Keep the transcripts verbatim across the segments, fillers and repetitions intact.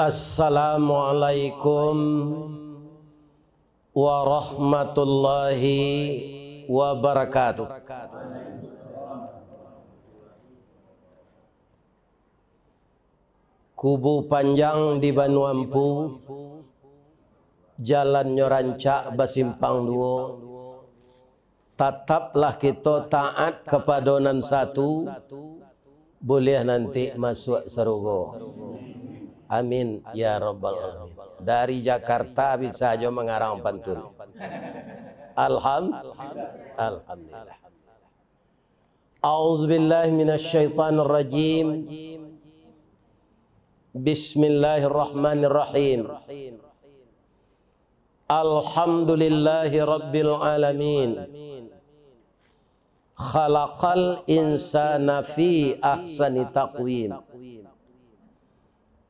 Assalamualaikum warahmatullahi wabarakatuh. Kubu panjang di Banua Ampu, jalannyo rancak basimpang duo. Tataplah kito taat kapado nan satu, buliah nanti masuak sarugo. Amin ya rabbal alamin. Dari Jakarta bisa jo mangarang pantun. Alham-, alhamdulillah. A'udzubillahi minasyaitonirrajim. Bismillahirrahmanirrahim. Alhamdulillahi rabbil alamin. Khalaqal insana fi ahsani taqwim.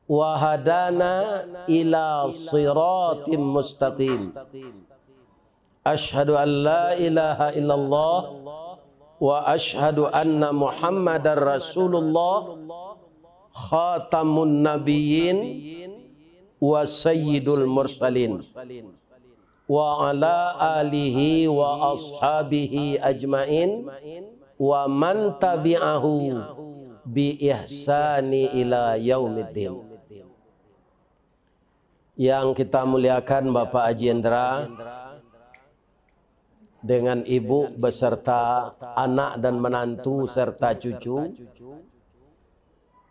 Wa hadana ila siratim mustaqim. Asyhadu an la ilaha illallah wa asyhadu anna Muhammadar Rasulullah, khatamun nabiyyin wa sayyidul mursalin, wa ala alihi wa ashabihi ajmain, wa man tabi'ahu bi ihsani ila yaumiddin. Yang kita muliakan Bapak Haji Indra, dengan ibu beserta anak dan menantu serta cucu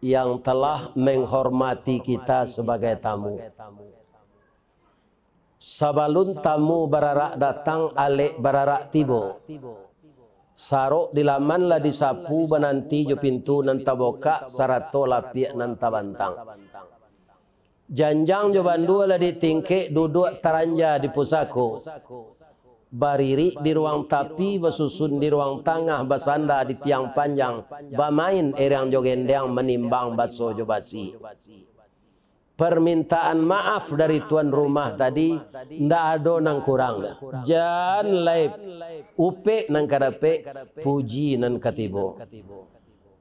yang telah menghormati kita sebagai tamu. Sabalun tamu bararak datang, alek bararak tibo. Sarok di laman lah disapu, bananti jo pintu nan tabokak, sarato lapiak nan tabantang. Janjang jo bandua lah ditingkek, duduak taranja di pusako. Baririk di ruang tapi, basusun di ruang tangah, basanda di tiang panjang, bamain erang jo gendang, manimbang baso jo basi. Permintaan maaf dari tuan rumah tadi, ndak ado nan kurang doh. Jan lai upek nan ka dapek, puji nan ka tibo.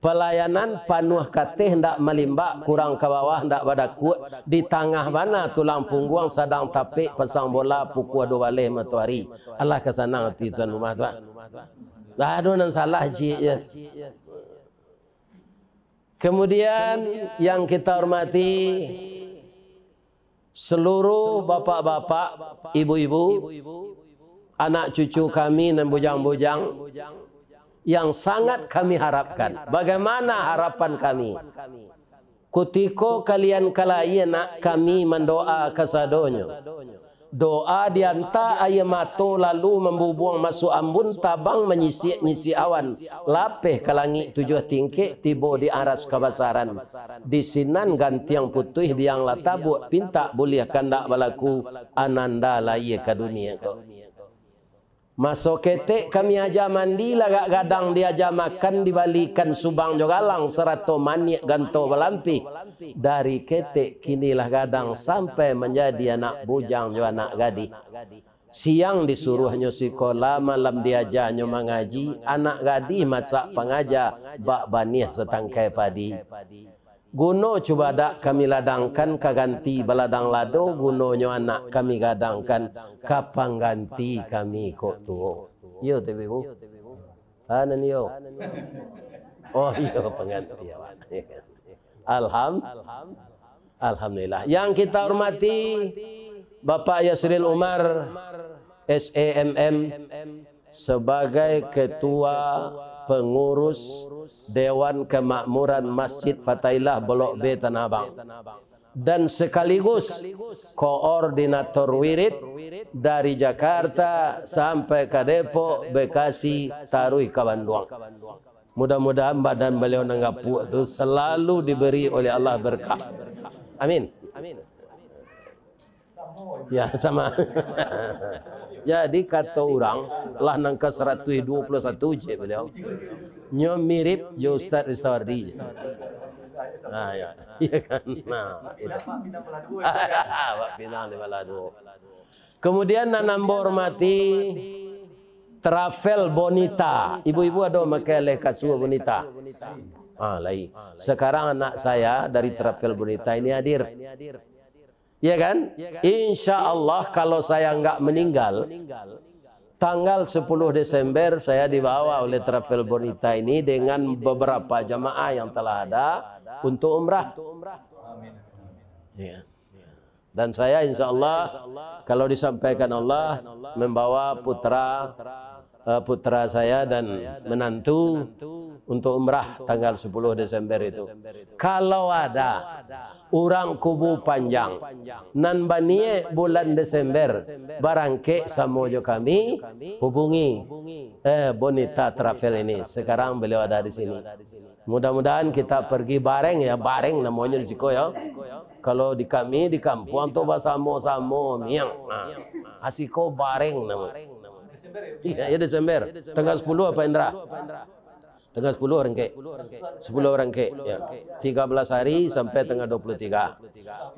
Palayanan panuah kateh ndak malimbak, kurang ka bawah ndak badakuak, di tangah bana tulang pungguang, sadang tapek pasang bola, pukua duo baleh matoari. Alah ka sanang ati tuan rumah tu, ah. Ndak ado nan salah, ciek je. Kemudian yang kita hormati, seluruh bapak-bapak, ibu-ibu, anak cucu kami nan bujang-bujang, yang sangat kami harapkan. Bagaimana harapan kami? Kutiko kalian ka lahia, nak kami mandoa kasadonyo. Doa dianta aia mato, lalu mambubuang masuak ambun, tabang manyisiak-nyisiak awan, lapeh ka langik tujuah tingkek, tibo di aras kabasaran. Di sinan gantiang putuih, biang lah tabuak, pintak buliah kandak balaku, ananda lahia ka dunia ko. Maso ketek kami aja mandi, lagak gadang diaja makan, dibalikan subang jo galang, sarato maniak ganto balampih. Dari ketek kini lah gadang, sampai manjadi anak bujang jo anak gadih. Siang disuruahnyo sikola, malam diajanyo mangaji, anak gadih masak pangaja, bak baniah satangkai padi. Guno cubadak kami ladangkan ka ganti baladang lado, gunonyo anak kami gadangkan ka pangganti kami kok tuo. Iyo, T B U? Anan iyo. Oh, iyo, pangganti awak. Alham-, Alhamdulillah. Yang kita hormati Bapak Yasril Umar, S E M M, sebagai Ketua Pengurus Dewan Kemakmuran Masjid Fatailah Blok B Tanah Abang, dan sekaligus koordinator wirid dari Jakarta sampai ka Depok, Bekasi, taruih ka Banduang. Mudah-mudahan badan baliau nan gapuak tu selalu diberi oleh Allah berkah. Amin. Ya, sama. Jadi, kato urang, lah nan ka saratuih duo puluah satu je baliau. Nyo mirip jo Ustaz Ristawardi je. Nah, ya. Iya kan? Nah, itu. Pak Pinang di Malado. Kemudian, nan ambo hormati, Travel Bonita. Ibu-ibu ado makai leh kasua Bonita? Ah, lai. Sekarang anak saya dari Travel Bonita ini hadir. Iya kan? Insya Allah, kalau saya nggak meninggal, tanggal sepuluh Desember saya dibawa oleh Travel Bonita ini dengan beberapa jamaah yang telah ada untuk umrah. Iya. Dan saya, insya Allah, kalau disampaikan Allah, membawa putra, eh, putra saya dan menantu untuk umrah tanggal sepuluh Desember itu. Kalau ada urang Kubu Panjang nan baniaik bulan Desember barangkek samo jo kami, hubungi, eh, Bonita Travel ini. Sekarang beliau ada di sini. Mudah-mudahan kita pergi bareng, ya, bareng namonyo di siko, ya. Kalau di kami, di kampuang tu, basamo-samo, miang. Ha. Asiko bareng namo. Iya, ya, Desember. Tanggal sepuluh apa, Indra? Tanggal sepuluh barangkek. Sepuluh barangkek, ya. Tiga belas hari sampai tanggal dua puluh tiga.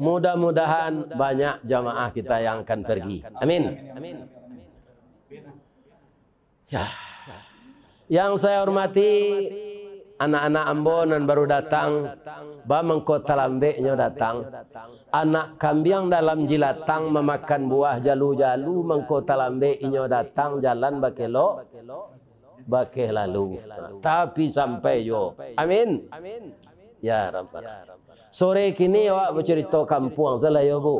Mudah-mudahan banyak jamaah kita yang akan pergi. Amin. Ya. Yang saya hormati anak-anak ambo nan baru datang, ba mangko talambeknyo datang. Anak kambiang dalam jilatang mamakan buah jalu-jalu, mangko talambek inyo datang, jalan bakelok, bakeh lalu. Tapi sampai juo. Amin. Ya Rabbal. Sore kini awak bacurito kampuang salah yo, Bu.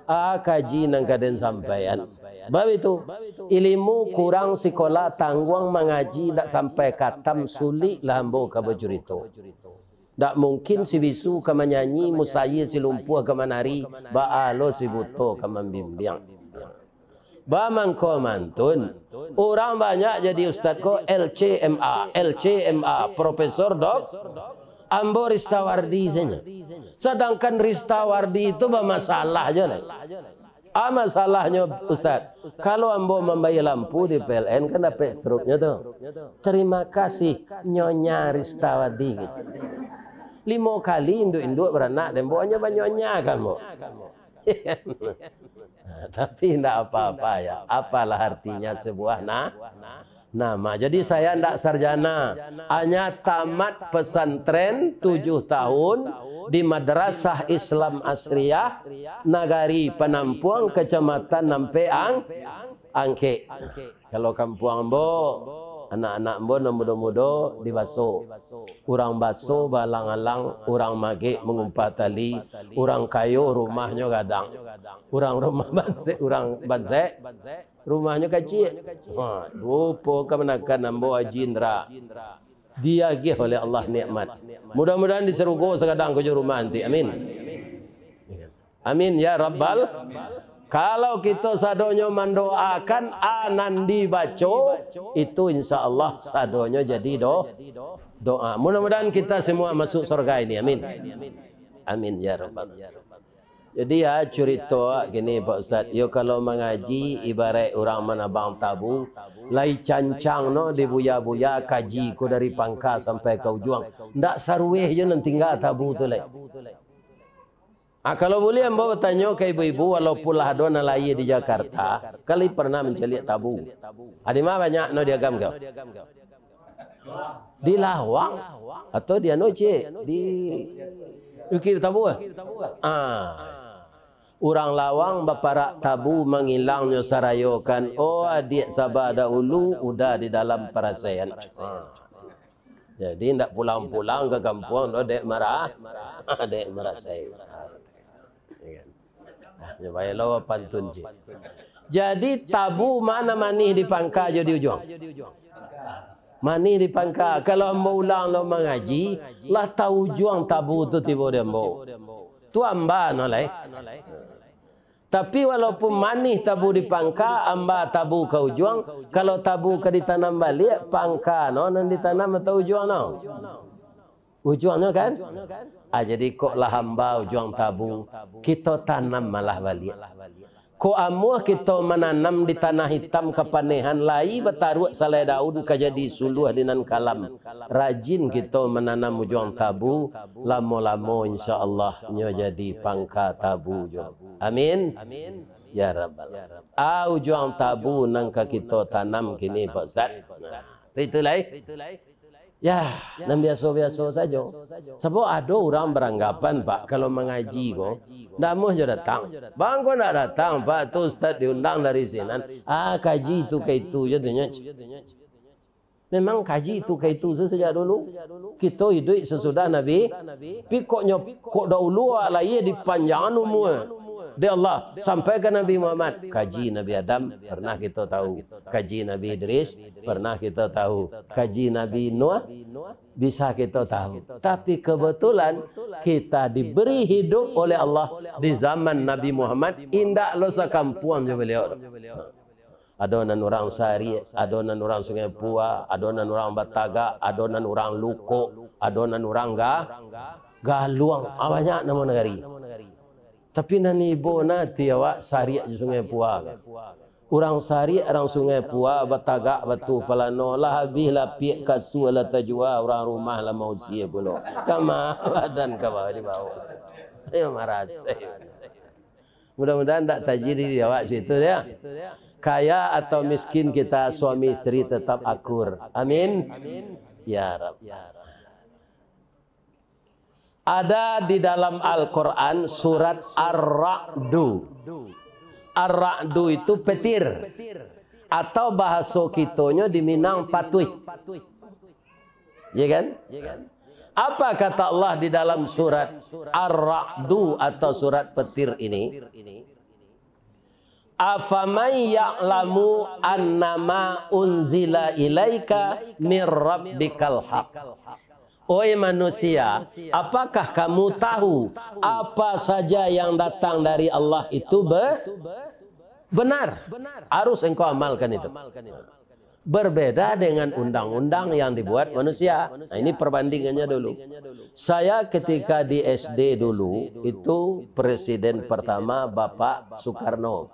Ah, kaji nan ka den sampaian. Baitu, ilimu kurang sikolah tangguang mangaji dak sampai katam, sulik lah ambo ka bacurito. Dak mungkin si bisu ka manyanyi, musayi si lumpuah ka manari, baa lo si buto ka mambimbiang. Bamangko mantun, urang banyak jadi ustad ko L C M A, L C M A, Profesor Dok, ambo Ristawardi sajo. Sadangkan Ristawardi tu bamasalah jo lai. Ah, masalahnyo, Ustad, kalau ambo mambayia lampu di P L N kan dapek struknyo tu. Terima kasih, Nyonya Ristawardi, gitu. Limo kali induak-induak baranak, den bawa nyo banyonya ka ambo. Nah, tapi indak apa-apa ya. Apalah artinya sebuah na-, nama. Jadi saya ndak sarjana, hanya tamat pesantren tujuh tahun di Madrasah Islam Asriyah, Nagari Panampuang, Kecamatan Ampek Ang-, Angkek. Kalau kampuang ambo, anak-anak ambo nan mudo-mudo di Baso. Urang Baso baalang-alang, urang Magek mangumpa tali, urang kayo rumahnyo gadang. Urang rumah bansek, urang bansek, rumahnyo kaciak. Ha, rupo kamanakan ambo Haji Indra. Diagiah oleh Allah nikmat. Mudah-mudahan di sarugo sagadang ko jo rumah nanti. Amin. Amin ya Rabbal. Kalau kito sadonyo mandoakan, a nan dibaco, itu insya Allah sadonyo jadi do-, doa. Mudah-mudahan kita semua masuk surga ini. Amin. Amin ya Rabbal. Jadi ya, curito awak gini, Pak Ustaz. Yo, kalau mangaji, ibarat urang manabang tabu, lai cancang no dibuya-buya kaji ko dari pangka sampai ka ujuang. Ndak saruweh jo nan tingga tabu tu lai. Ah, kalau buliah ambo batanyo ka ibu-ibu, walaupun lah ado nan lahia di Jakarta, kali pernah mancaliak tabu. Adi ma banyak no diagam ko? Di lawang. Atau di anu, cik? Di Bukik Tabu, eh? Ah. Urang lawang baparak tabu mangilangnyo sarayokan, oh, adiak saba dahulu, uda di dalam parasaian. Ah. Jadi, ndak pulang-pulang ka kampuang doh, dek marah, dek marasai. Iyo kan? Nah, nyo bae lo pantun cik. Jadi, tabu ma nan manih di pangka jo di ujuang? Manih di pangka. Kalau ambo ulang lo mangaji, lah taujuang tabu tu tibo di ambo. Tu amba no lai. Tapi walaupun manih tabu di pangka, amba tabu ka ujuang, kalau tabu ka ditanam baliak, pangka no nan ditanam atau ujuang no? Ujuangnyo kan? Ah, jadi kok lah amba ujuang tabu, kito tanam malah baliak. Kok amuah kito mananam di tanah itam kapanehan, lai bataruak salai daun ka jadi suluah di nan kalam. Rajin kito mananam ujuang tabu, lamo-lamo insya Allah nyo jadi pangka tabu juo. Amin. Ya Rabbal. Ah, ujuang tabu nan ka kito tanam kini, Pak Ustaz. Nah, itu lai. Ya, nan biaso-biaso sajo. Sabab ado urang baranggapan, Pak, kalau mangaji ko, ndak amuah jo datang. Bang ko ndak datang, Pak, tu ustaz diundang dari sinan. Ah, kaji tu ka itu je tu nyo. Memang kaji tu ka itu tu sajak dulu. Kito iduik sasudah Nabi, pi kok nyo, kok dahulu awak lahia dipanjangan umua dek Allah, sampai ka Nabi Muhammad. Kaji Nabi Adam pernah kito tahu, kaji Nabi Idris pernah kito tahu, kaji Nabi Nuh bisa kito tahu. Tapi kebetulan kita diberi hidup oleh Allah di zaman Nabi Muhammad, indak lo sakampuang jo beliau. Ado nan urang Sariak, ado nan urang Sungai Pua, ado nan urang Batagak, ado nan urang Lukok, ado nan urang Ga-, Galuang. Ah, banyak namo nagari. Tapi nan ibo na ati awak Sariak jo Sungai Pua kan. Urang Sariak, urang Sungai Pua, Batagak, Batu Palano, lah abih lapiak kasua lah tajua, urang rumah lah mausia pulo. Kama badan ka bawah di bawah. Ayo marasai. Mudah-mudahan tak tajadi di awak situ ya. Kaya atau miskin kita, suami isteri tetap akur. Amin. Ya Rabb. Ada di dalam Al-Quran surat Ar-Ra'du. Ar-Ra'du itu petir. Atau bahaso kitonyo di Minang patuih. Ya kan? Apa kata Allah di dalam surat Ar-Ra'du atau surat petir ini? "Afaman ya'lamu annama unzila ilaika mir rabbikal haq." Oi manusia, apakah kamu tahu apa saja yang datang dari Allah itu be-, benar? Harus engkau amalkan itu. Berbeda dengan undang-undang yang dibuat manusia. Nah, ini perbandingannya dulu. Saya ketika di S D dulu, itu presiden pertama Bapak Soekarno.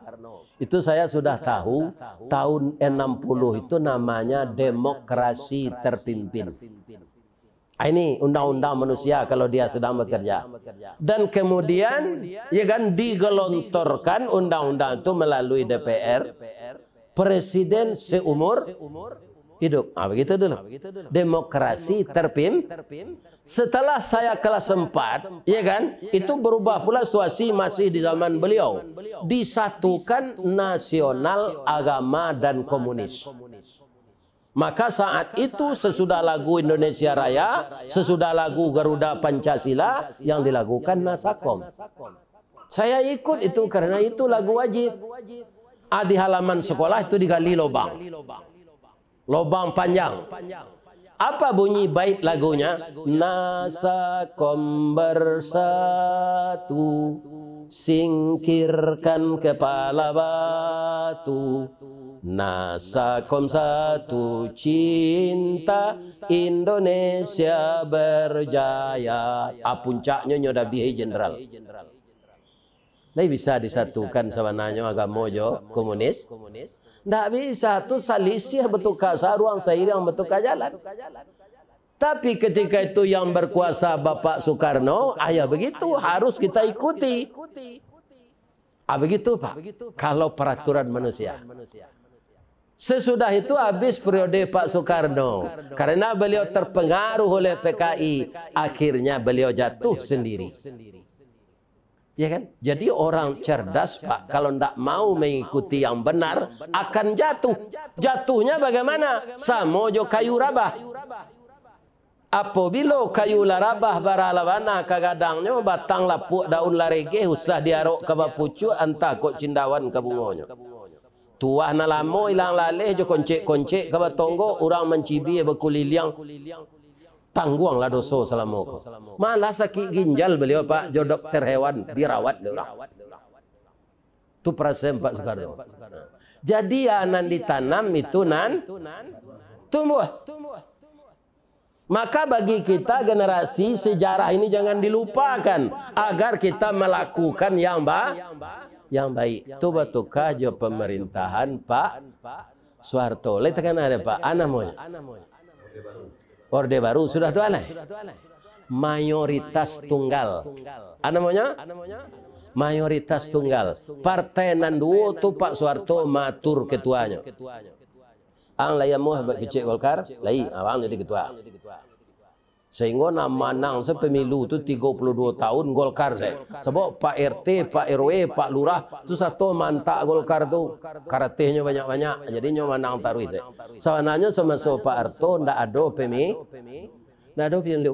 Itu saya sudah tahu, tahun enam puluh itu namanya demokrasi terpimpin. Ah, ini undang-undang manusia kalau dia sedang bekerja. Dan kemudian, ya kan, digelontorkan undang-undang itu melalui D P R, presiden seumur hidup. Ah, begitu dulu. Demokrasi terpim-, setelah saya kelas empat, ya kan, itu berubah pula situasi masih di zaman beliau. Disatukan nasional, agama, dan komunis. Maka saat itu sesudah lagu Indonesia Raya, sesudah lagu Garuda Pancasila, yang dilakukan Nasakom. Saya ikut itu karena itu lagu wajib. Ah, di halaman sekolah itu digali lobang. Lobang panjang. Apa bunyi bait lagunya? Nasakom bersatu, singkirkan kepala batu. Nasakom satu cinta, Indonesia berjaya. Ah, puncaknyo nyo dah bihai jenderal. Lai bisa disatukan sabananyo agamo jo komunis? Ndak bisa, tu salisiah batuka saruang, sairiang batuka jalan. Tapi ketika itu yang berkuasa Bapak Soekarno, ah, ya begitu, harus kita ikuti. Ah, begitu, Pak, kalau peraturan manusia. Sesudah itu habis periode Pak Soekarno. Karena beliau terpengaruh oleh P K I, akhirnya beliau jatuh sendiri. Ya kan? Jadi orang cerdas, Pak, kalau ndak mau mengikuti yang benar, akan jatuh. Jatuhnya bagaimana? Samo jo kayu rabah. Apobilo kayu lah rabah, bara lah bana ka gadangnyo, batang lapuak, daun lah regeh, usah diarok ka bapucuak, antah kok cindawan ka bungonyo. Tuah nan lamo ilang laleh jo koncek-koncek ka batonggo, urang mancibia bakuliliang. Tangguanglah doso salamo ko. Malah sakik ginjal baliau, Pak, jo dokter hewan dirawat dek urang. Tu perasaan Pak Soekarno. Jadi, ya, nan ditanam itu nan tumbuah. Maka bagi kita generasi sejarah ini jangan dilupakan, agar kita melakukan yang ba-, yang baik. Tu batukar jo pemerintahan Pak Soeharto. Lai takana dek Pak, a namonyo? Orde Baru, sudah tu a lai? Mayoritas tunggal. A namonyo? Mayoritas tunggal. Partai nan duo tu Pak Soeharto maatur ketuanyo. Ang lai amuah buek kecek Golkar, lai, awang jadi ketua. Sahinggo nan manang se pemilu tu tigo puluah duo tahun Golkar se. Sabab Pak R T, Pak R W, Pak Lurah tu sato mantak Golkar tu. Karatehnyo banyak-banyak, jadi nyo manang taruih se. Sabananyo samaso Pak Harto ndak ado pemi-, ndak ado pemilu.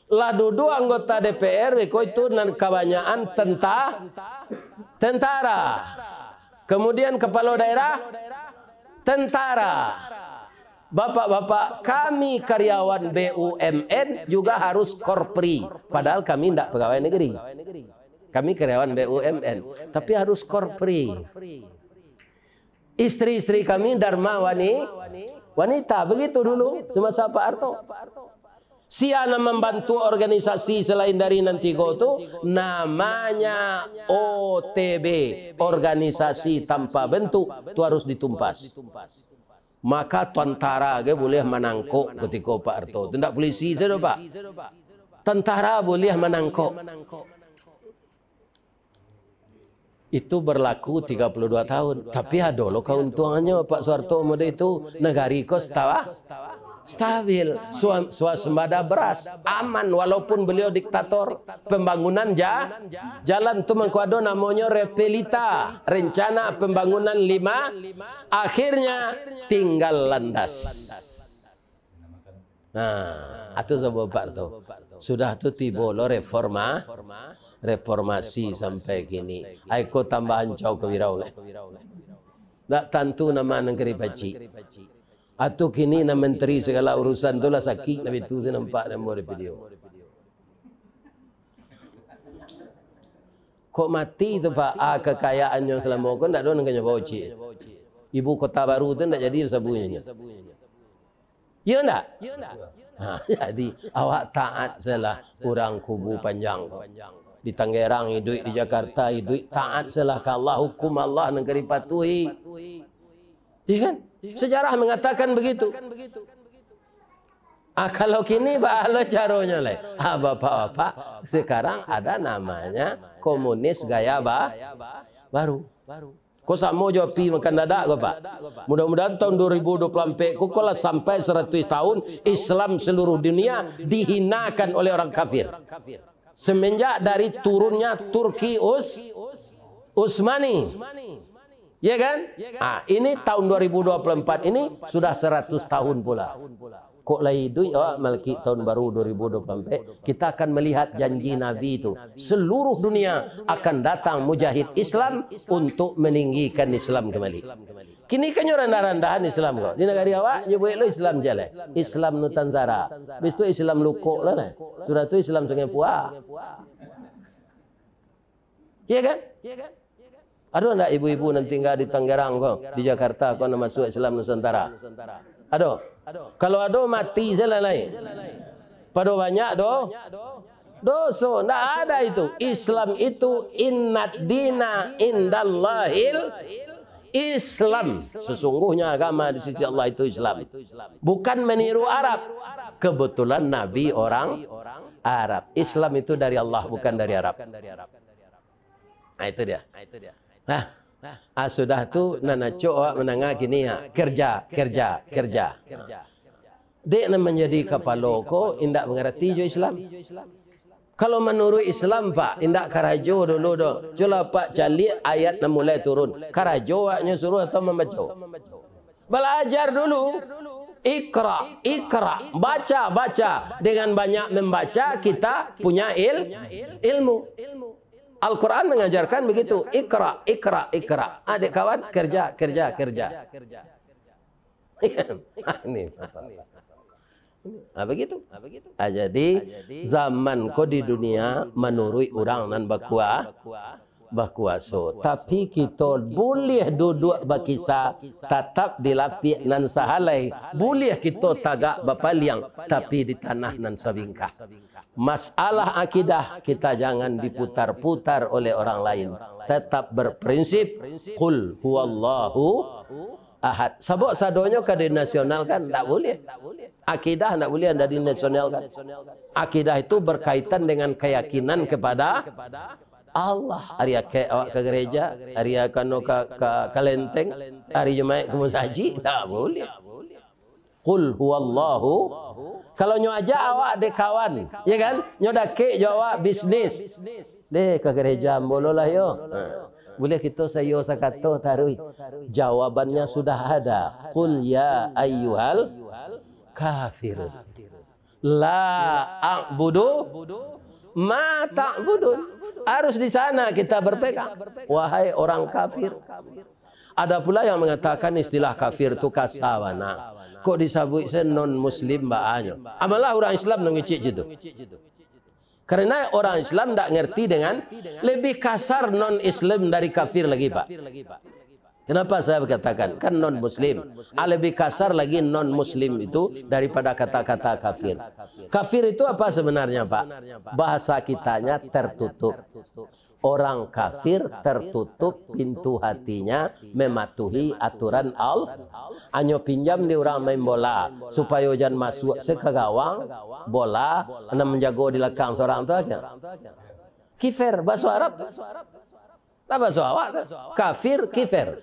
Lah duduak anggota D P R, iko itu nan kabanyakan tenta-, tentara. Kemudian kepala daerah, tentara. Bapak-bapak, kami karyawan B U M N juga harus korpri, padahal kami ndak pegawai negeri. Kami karyawan B U M N, tapi harus korpri. Istri-istri kami dharma wani-, wanita, begitu dulu semasa Pak Harto. Sia nan mambantu organisasi selain dari nan tigo tu, namanya O T B, organisasi tanpa bentuk, tu harus ditumpas. Maka tentara ge buliah manangkok kutiko Pak Harto tu, ndak pulisi sajo, Pak. Tentara buliah manangkok. Itu berlaku tiga puluh dua tahun. Tapi ado lo kauntuangannyo, Pak Suharto mode itu, nagari ko stawa-, stabil, sua-, swasembada beras, aman walaupun beliau diktator. Pembangunan ja-, jalan tu mangko ado namonyo repelita, rencana pembangunan lima, akhirnya tinggal landas. Nah, atu sabab tu. Sudah tu tibo lo reforma-, reformasi sampai kini. Ai ko tambah ancau ka wirau lai. Ndak tantu nama nan ka dipacik. Atu kini nan menteri segala urusan tu lah sakik, labiah tu se nampak dan buah di video. Kok mati tu, Pak? Ah, kekayaannyo salamo ko ndak ado nan ka nyo bao ciek. Ibu kota baru tu ndak jadi sabunyo. Iyo ndak? Ha, jadi, awak taat sajolah urang kubu panjang ko. Di Tangerang iduik, di Jakarta iduik, taat sajolah ka Allah, hukum Allah nan ka dipatuhi. Iya kan? Sejarah mengatakan begitu. Ah, kalau kini, baa lo caronyo lai? Ah, bapak-bapak, sekarang ada namanya komunis gaya ba-, baru. Ko samo jo api makan dadak ko, Pak. Mudah-mudahan tahun dua ribu dua puluh ampek ko, ko lah sampai seratus tahun Islam seluruh dunia dihinakan oleh orang kafir. Semenjak dari turunnya Turki Us-, Utsmani. Ya kan? Ah, ini tahun dua ribu dua puluh empat ini sudah seratus tahun pula. Kok lai iduik awak malakik tahun baru dua ribu dua puluh empat, kita akan melihat janji Nabi itu. Seluruh dunia akan datang mujahid Islam untuk meninggikan Islam kembali. Kini kan nyo randah-randahan Islam ko. Di nagari awak, nyo buek lo Islam jaleh. Islam Nusantara. Bis tu Islam Lukok lah, nah. Sudah tu Islam Sungai Pua. Iya kan? Ado ndak ibu-ibu nan tingga di Tangerang ko, di Jakarta ko, nan masuak Islam Nusantara? Ado? Kalau ado, mati sajolah lai. Pado banyak do-, doso. Ndak ada itu. Islam itu, innad dina indallahil Islam. Sesungguhnya agama di sisi Allah itu Islam. Bukan meniru Arab. Kebetulan Nabi orang Arab. Islam itu dari Allah, bukan dari Arab. Nah, itu dia. Nah, ah, sudah tu, nan acok awak mandanga kini, ya, kerja, kerja, kerja. Dek nan manjadi kapalo ko indak mangarati jo Islam. Kalau manuruik Islam, Pak, indak karajo dulu doh. Cubolah, Pak, caliak ayat nan mulai turun. Karajo awaknyo suruah atau mambaco? Balajar dulu. Iqra, iqra. Baca, baca. Dengan banyak membaca, kita punya il-, ilmu. Al-Quran mengajarkan begitu. Iqra, iqra, iqra. Adik kawan, kerja, kerja, kerja. Ini. Ah, begitu. Ah, jadi, zaman ko di dunia manuruik urang nan bakua-, bakuaso. Tapi kito buliah duduak bakisa, tatap di lapiak nan sahalai. Buliah kito tagak bapaliang, tapi di tanah nan sabingkah. Masalah akidah kita jangan diputar-putar oleh orang lain. Tetap berprinsip, "Qul huwallahu ahad." Sabab sadonyo ka dinasionalkan, ndak buliah. Akidah ndak buliah ndak dinasionalkan. Akidah itu berkaitan dengan keyakinan kepada Allah, ari Akaik awak ka gareja, ari Akano ka, ka, ka lenteng, ari Jumaik ka musajik, ndak buliah. Qul huwallahu. Kalau nyo ajak awak dek kawan, ya kan? Nyo dakek jo awak bisnis. Deh, ka gareja ambo lo lah yo. Ha. Buliah kito saiyo sakato taruih. Jawabannya sudah ada. Qul ya ayyuhal kafirun. La a'budu ma ta'budun. Harus di sana kita berpegang. Wahai orang kafir. Ada pula yang mengatakan istilah kafir tu kasa bana. Kok disabuik se non muslim baanyo. Amalah orang Islam nan ngecek situ. Karena orang Islam ndak ngerti dengan lebih kasar non Islam dari kafir lagi, Pak. Kenapa saya katakan kan non muslim? Ah, lebih kasar lagi non muslim itu daripada kata-kata kafir. Kafir itu apa sebenarnya, Pak? Bahasa kitanya tertutup. Orang kafir tertutup pintu hatinya mematuhi aturan Allah. Anyo pinjam di urang main bola, supayo jan masuak se ka gawang, bola, nan manjago di lakang sorang tu aja. Kifer, baso Arab tu. Lah baso awak tu. Kafir, kifer.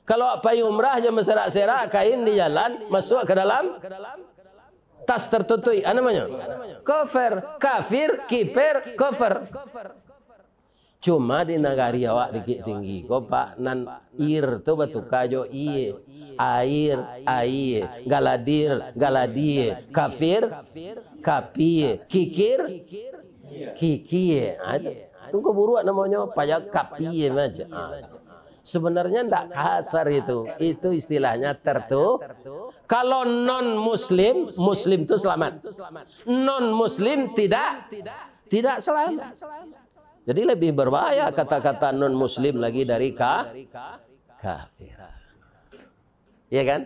Kalau awak pai umrah jo maserak-serak kain di jalan, masuak ka dalam tas tertutuik, ah, namonyo? Kofer, kafir, kiper, kofer. Cuma di nagari awak Bukittinggi ko, Pak, nan ir tu batuka jo ie. Air, aie. Galadir, galadie. Kafir, kapie. Kikir, kikie. Ah, tu. Tungku buruak namonyo, payah kapie macam. Ah. Sebenarnya ndak kasar itu. Itu istilahnya tertu. Kalau non muslim, muslim tu selamat. Non muslim tidak, tidak selamat. Jadi lebih berbahaya kata-kata non muslim lagi dari ka, kafir. Iya kan?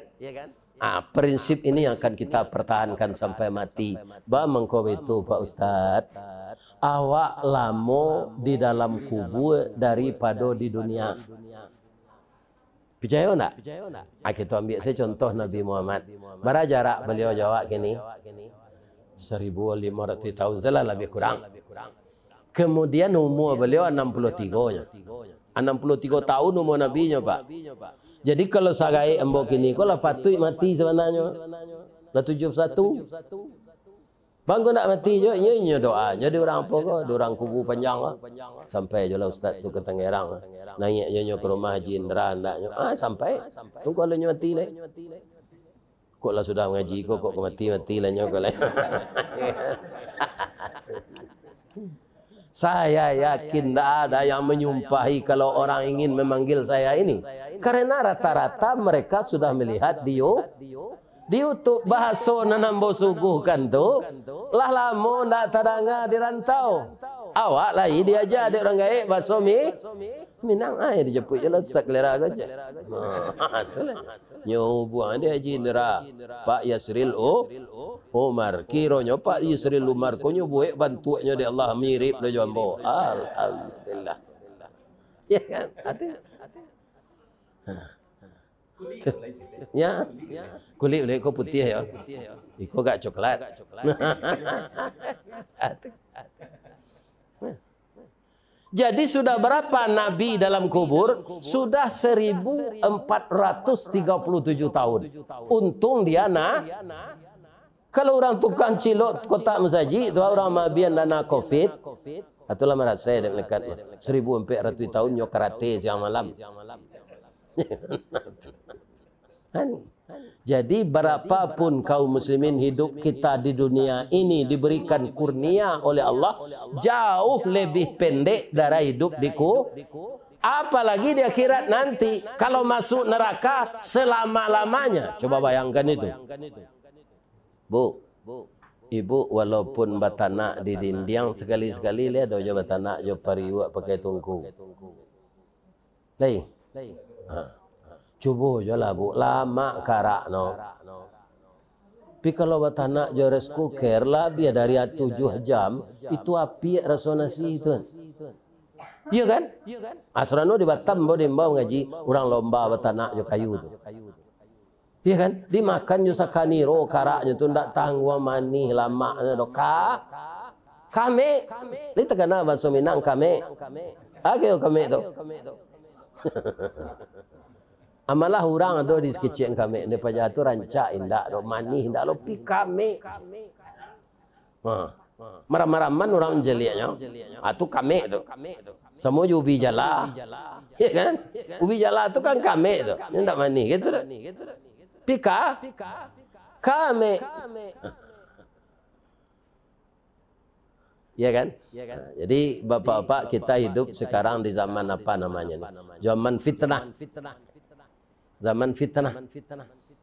Ah, prinsip ini yang akan kita pertahankan sampai mati. Ba mangko itu, Pak Ustaz, awak lamo di dalam kubur daripado di dunia. Picayo ndak? Ah, kita ambil saja contoh Nabi Muhammad. Bara jarak beliau jo awak kini? Seribu lima ratus tahun salah lebih kurang. Kemudian umur beliau enam puluh tiga nyo. Enam puluh tiga tahun umur Nabi nyo, Pak. Jadi kalau sagaik ambo kini ko lah patuik mati sebenarnyo. Lah tujuh puluh satu. Bang ko nak mati jo, inyo, inyo doa nyo di urang apo ko, di urang kubu panjang ko. Sampai jo lah ustaz tu ka Tangerang. Naiak jo nyo ka rumah Haji Indra, ndak nyo. Ah, sampai. Tunggu lah nyo mati lai. Kok lah sudah mangaji ko, kok ka mati, mati lah nyo ko lai. Saya yakin ndak ada yang menyumpahi kalau orang ingin memanggil saya ini. Karena rata-rata mereka sudah melihat di You-, di YouTube. Bahaso nan ambo suguhkan tu, lah lamo ndak tadanga di rantau. Awak lai diaja dek urang gaek bahaso Mi-, Minang ai dijapuik je lah tu sakalera ko je. Ha, tu lah. Nyo buang di Haji Indra, Pak Yasril U-, Umar. Kironyo Pak Yasril Umar ko nyo buek bantuaknyo dek Allah mirip doh jo ambo. Alhamdulillah. Ya kan? Ati. Ya. Kulik ulih ko putih ya. Iko gak coklat. Ati. Jadi sudah berapa Nabi dalam kubur? Sudah seribu empat ratus tiga puluh tujuh tahun. Untung dia na-, kalau urang tukang cilok kotak masajik tu, urang maabian dana covid, itulah marasai dek malaikat. Seribu empat ratus tahun nyo karate siang malam. Kan? Jadi, berapapun kaum muslimin hidup kita di dunia ini diberikan kurnia oleh Allah, jauh lebih pendek dari hidup di ku-, apalagi di akhirat nanti, kalau masuk neraka selama-lamanya. Coba bayangkan itu. Bu, ibu walaupun batanak di dindiang, sekali-sekali lihat aja batanak jo pariuak pakai tungku. Lai. Ha. Cubo jo lah, Bu. Lamak karak no. Tapi kalau batanak jo rice cooker, labiah dari tujuh jam, itu apiak raso nasi tu. Iya kan? Asrano di Batam, ambo diimbau ngaji, urang lomba batanak jo kayu tu. Iya kan? Dimakan jo sakaniro karaknyo tu, ndak tangguang manih lamaknyo doh. Ka-, Kamek. Lai takana bahaso Minang kamek. Apo kamek tu? Amalah urang ado di kecek kamek, di paja tu rancak indak do, manih indak lo, pi kamek. Ha. Maram-maraman urang manjeliaknyo. Ah, tu kamek tu. Samo jo ubi jala. Ya kan? Ubi jala tu kan kamek tu. Nyo ndak manih gitu doh. Pi ka-, kamek. Ya kan? Nah, jadi bapak-bapak, kita hidup sekarang di zaman apa namanya ni? Zaman fitnah. Zaman fitnah.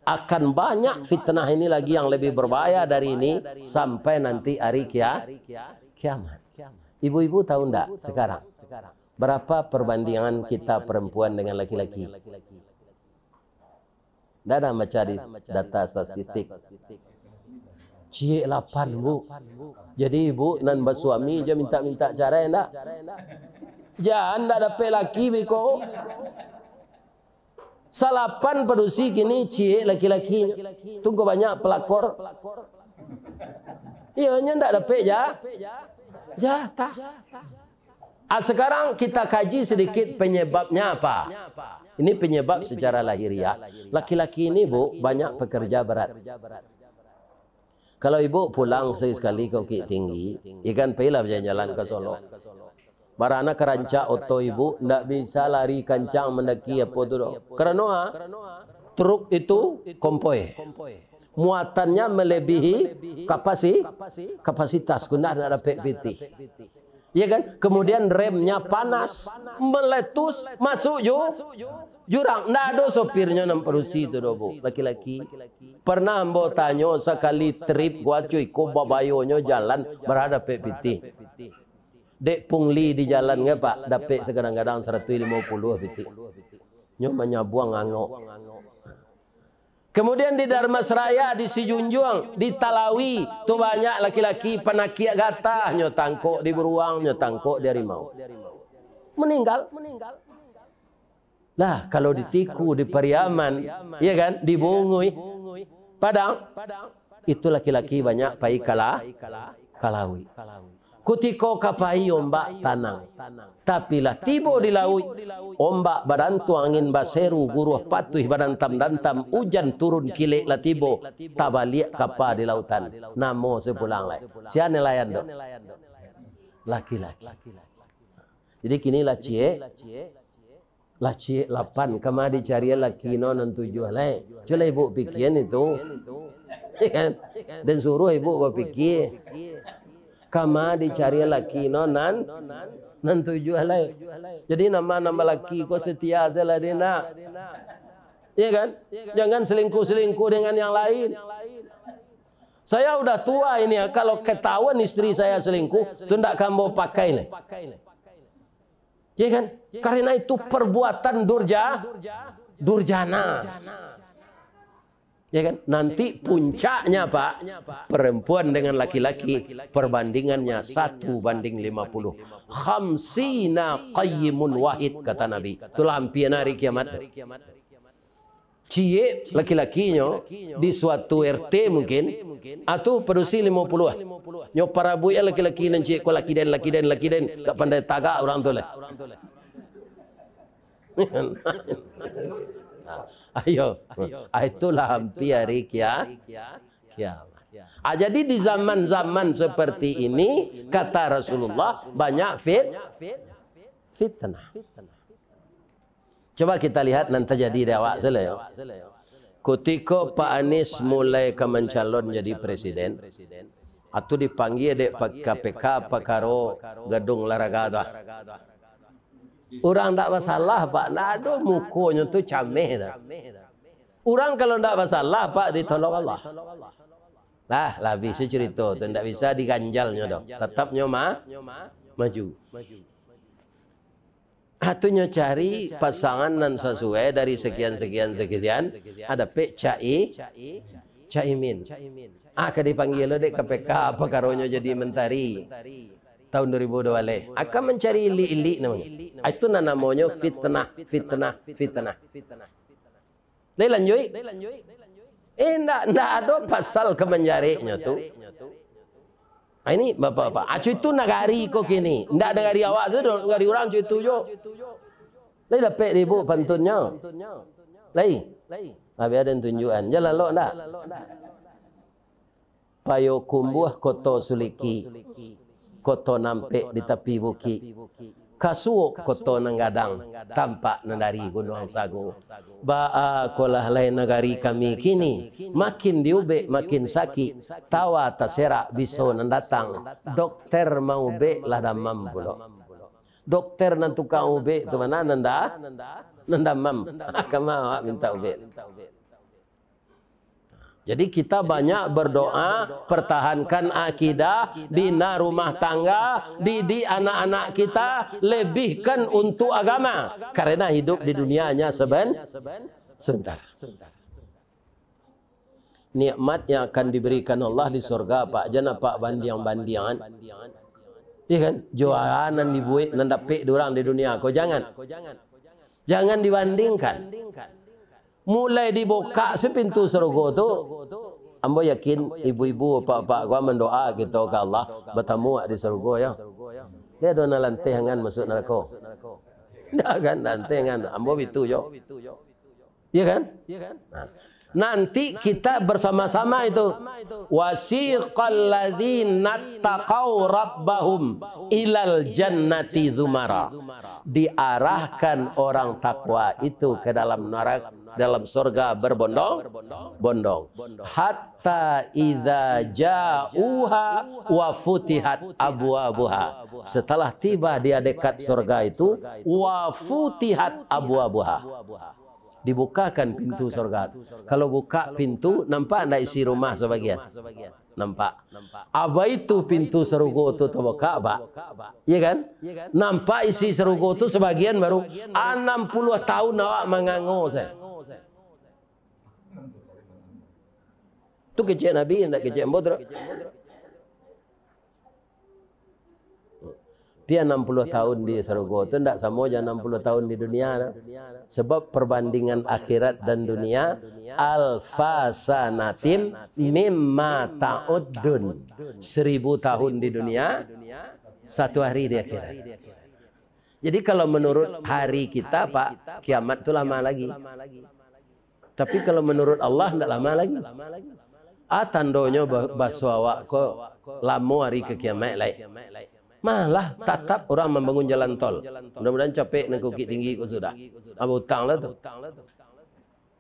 Akan banyak fitnah ini lagi yang lebih berbahaya dari ini sampai nanti hari kia-, kiamat. Ibu-ibu tahu ndak sekarang berapa perbandingan kita perempuan dengan laki-laki? Ndak ada baca di data statistik. Ciek lapan, Bu. Jadi, ibu nan basuami jo mintak-mintak carai ndak? Jan ndak dapek laki beko. Salapan padusi kini ciek laki-laki. Tu ko banyak pelakor. Iyo, nyo ndak dapek ja-, jatah. Ah, sekarang kita kaji sedikit penyebabnya apa. Ini penyebab secara lahiriah. Laki-laki ini, Bu, banyak pekerja berat. Kalau ibu pulang sekali-sekali ka Bukittinggi, ikan pailah bajalan-jalan ka Solok. Barana karancak oto ibu, ndak bisa lari kancang mandaki apo tu doh. Karano, ah, truk itu kompoi. Muatannya melebihi kapasi-, kapasitas, ku ndak, ndak dapek pitih. Ya kan? Kemudian remnya panas, meletus, masuk ju-, jurang. Ndak ado sopirnyo nan padusi tu doh, Bu, laki-laki. Pernah ambo tanyo sakali trip, guaco iko babayonyo jalan, bara dapek pitih. Dek pungli di jalan ngai, Pak, dapek sagadang-gadang saratuih limo puluah pitih. Nyo manyabuang angok. Kemudian di Dharmasraya, di Sijunjuang, di Talawi, tu banyak laki-laki panakiak gatah, nyo tangkok di buruang, nyo tangkok di harimau. Meninggal. Lah, kalau di Tiku, di Pariaman, iya kan, di Bunguih, Padang, itu laki-laki banyak pai kala-, ka lauik. Kutiko ka pai ombak tanang. Tapi lah tibo di lauik, ombak badantuang, angin baseru, guruah patuih badantam-dantam, ujan turun kilek lah tibo, tabaliak kapa di lautan. Namo sapulang lai. Sia nelayan tu? Laki-laki. Jadi kini lah ciek, lah ciek lapan, kama dicari laki no nan tujuah lai. Cubolah ibu pikian itu. Kan? Den suruah ibu bapikia. Kama dicari laki no nan, nan tujuah lai. Jadi nambah-nambah laki ko setia sajolah dek nak. Iya kan? Jangan selingkuh-selingkuh dengan yang lain. Saya udah tua ini ya, kalau ketahuan istri saya selingkuh, tu ndak ka ambo pakai lai. Ya kan? Karena itu perbuatan durja-, durjana. Ya kan? Nanti puncaknya, Pak, perempuan dengan laki-laki, perbandingannya satu banding lima puluh. Khamsina qayyimun wahid, kata Nabi. Itulah ampian hari kiamat. Ciek laki-lakinyo di suatu R T mungkin, atau padusi limo puluah. Nyo parabuik laki-laki nan ciek ko, laki den, laki den, laki den. Ndak pandai tagak urang tu lai. Ayo. Ah, itulah ampi hari kia-, kiamat. Ah, jadi di zaman-zaman seperti ini, kata Rasulullah, banyak fit-, fitnah. Coba kita lihat nan tajadi di awak sila, yo. Kutiko Pak Anies mulai ka mancalon jadi presiden, atau dipanggia dek pa-, K P K pakaro Gedung Olahraga tu, ah. Urang ndak basalah, Pak, ndak ado, mukonyo tu cameh dah. Urang kalau ndak basalah, Pak, ditolong Allah. Lah, lah habis carito tu, ndak bisa diganjalnyo doh. Tatap nyo ma-, maju. Ah, tu nyo cari pasangan nan sasuai dari sekian, sekian, sekian, ah, dapek cak i-, caimin. Ah, ka dipanggia lo dek K P K, pakaronyo jadi mentari tahun dua ribu dua baleh. Ah, ka mancari ilik-ilik namonyo. Ah, itu nan namonyo fitnah, fitnah, fitnah. Lai lanjuik? Eh, ndak, ndak ado pasal ka manjareknyo tu. Ah, ini bapak-bapak. Ah, cuitu nagari ko kini. Ndak nagari awak tu, nagari urang cuitu jo. Lai dapek di ibu pantunnyo. Lai. Habis ado tunjukan. Jalan lok ndak? Payokumbuah koto suliki, koto nampek di tapi bukik, kasuok koto nan gadang, tampak nan dari Gunuang Sago. Baa kolah lai nagari kami kini, makin diubek makin sakik, tawa taserak biso nan datang, dokter maubek lah damam pulo. Dokter nan tukang ubek tu mana nan da-, nan damam, kama awak minta ubek. Jadi kita banyak berdoa, pertahankan akidah, bina rumah tangga, didik anak-anak kita, lebihkan untuk agama. Karena hidup di dunia hanya seben-, sebentar. Nikmat yang akan diberikan Allah di surga, Pak, jan apak bandiang-bandiangan. Iya kan? Jualan nan dibuek, nan dapek di urang di dunia ko, jangan. Jangan dibandingkan. Mulai dibukak se pintu sarugo tu, ambo yakin ibu-ibu, apak-apak ko mandoa kito ka Allah, batamu di sarugo, yo. Dia ado nan lanteh angan masuk narako. Ndak kan, lanteh angan. Ambo bitu jo. Iya kan? Nah. Nanti kita bersama-sama itu. Wasiqal ladzina taqau rabbahum ilal jannati zumara. Diarahkan orang takwa itu ke dalam neraka, dalam surga berbondong-bondong. Hatta idza ja'uha wa futihat abwabuha. Setelah tiba dia dekat surga itu, wa futihat abwabuha. Dibukakan pintu surga tu. Kalau buka pintu, nampak ndak isi rumah sabagian? Nampak. Aba itu pintu sarugo tu tabukak, Pak. Iya kan? Nampak isi sarugo tu sabagian baru. Anam puluah tahun awak mangango sajo. Tu kecek Nabi, ndak kecek ambo tu. Tapi anam puluah tahun di sarugo tu ndak samo jo anam puluah tahun di dunia, nah. Sebab perbandingan akhirat dan dunia, alfa sanatim mimma ta'uddun. Seribu tahun di dunia, satu hari di akhirat. Jadi kalau menurut hari kita, Pak, kiamat tu lama lagi. Tapi kalau menurut Allah, ndak lama lagi. Ah, tandonyo ba-, baso awak ko lamo hari ka kiamaik lai. Malah tatap urang mambangun jalan tol. Mudah-mudahan capek nan Bukittinggi ko sudah. Ah, bautang lah tu.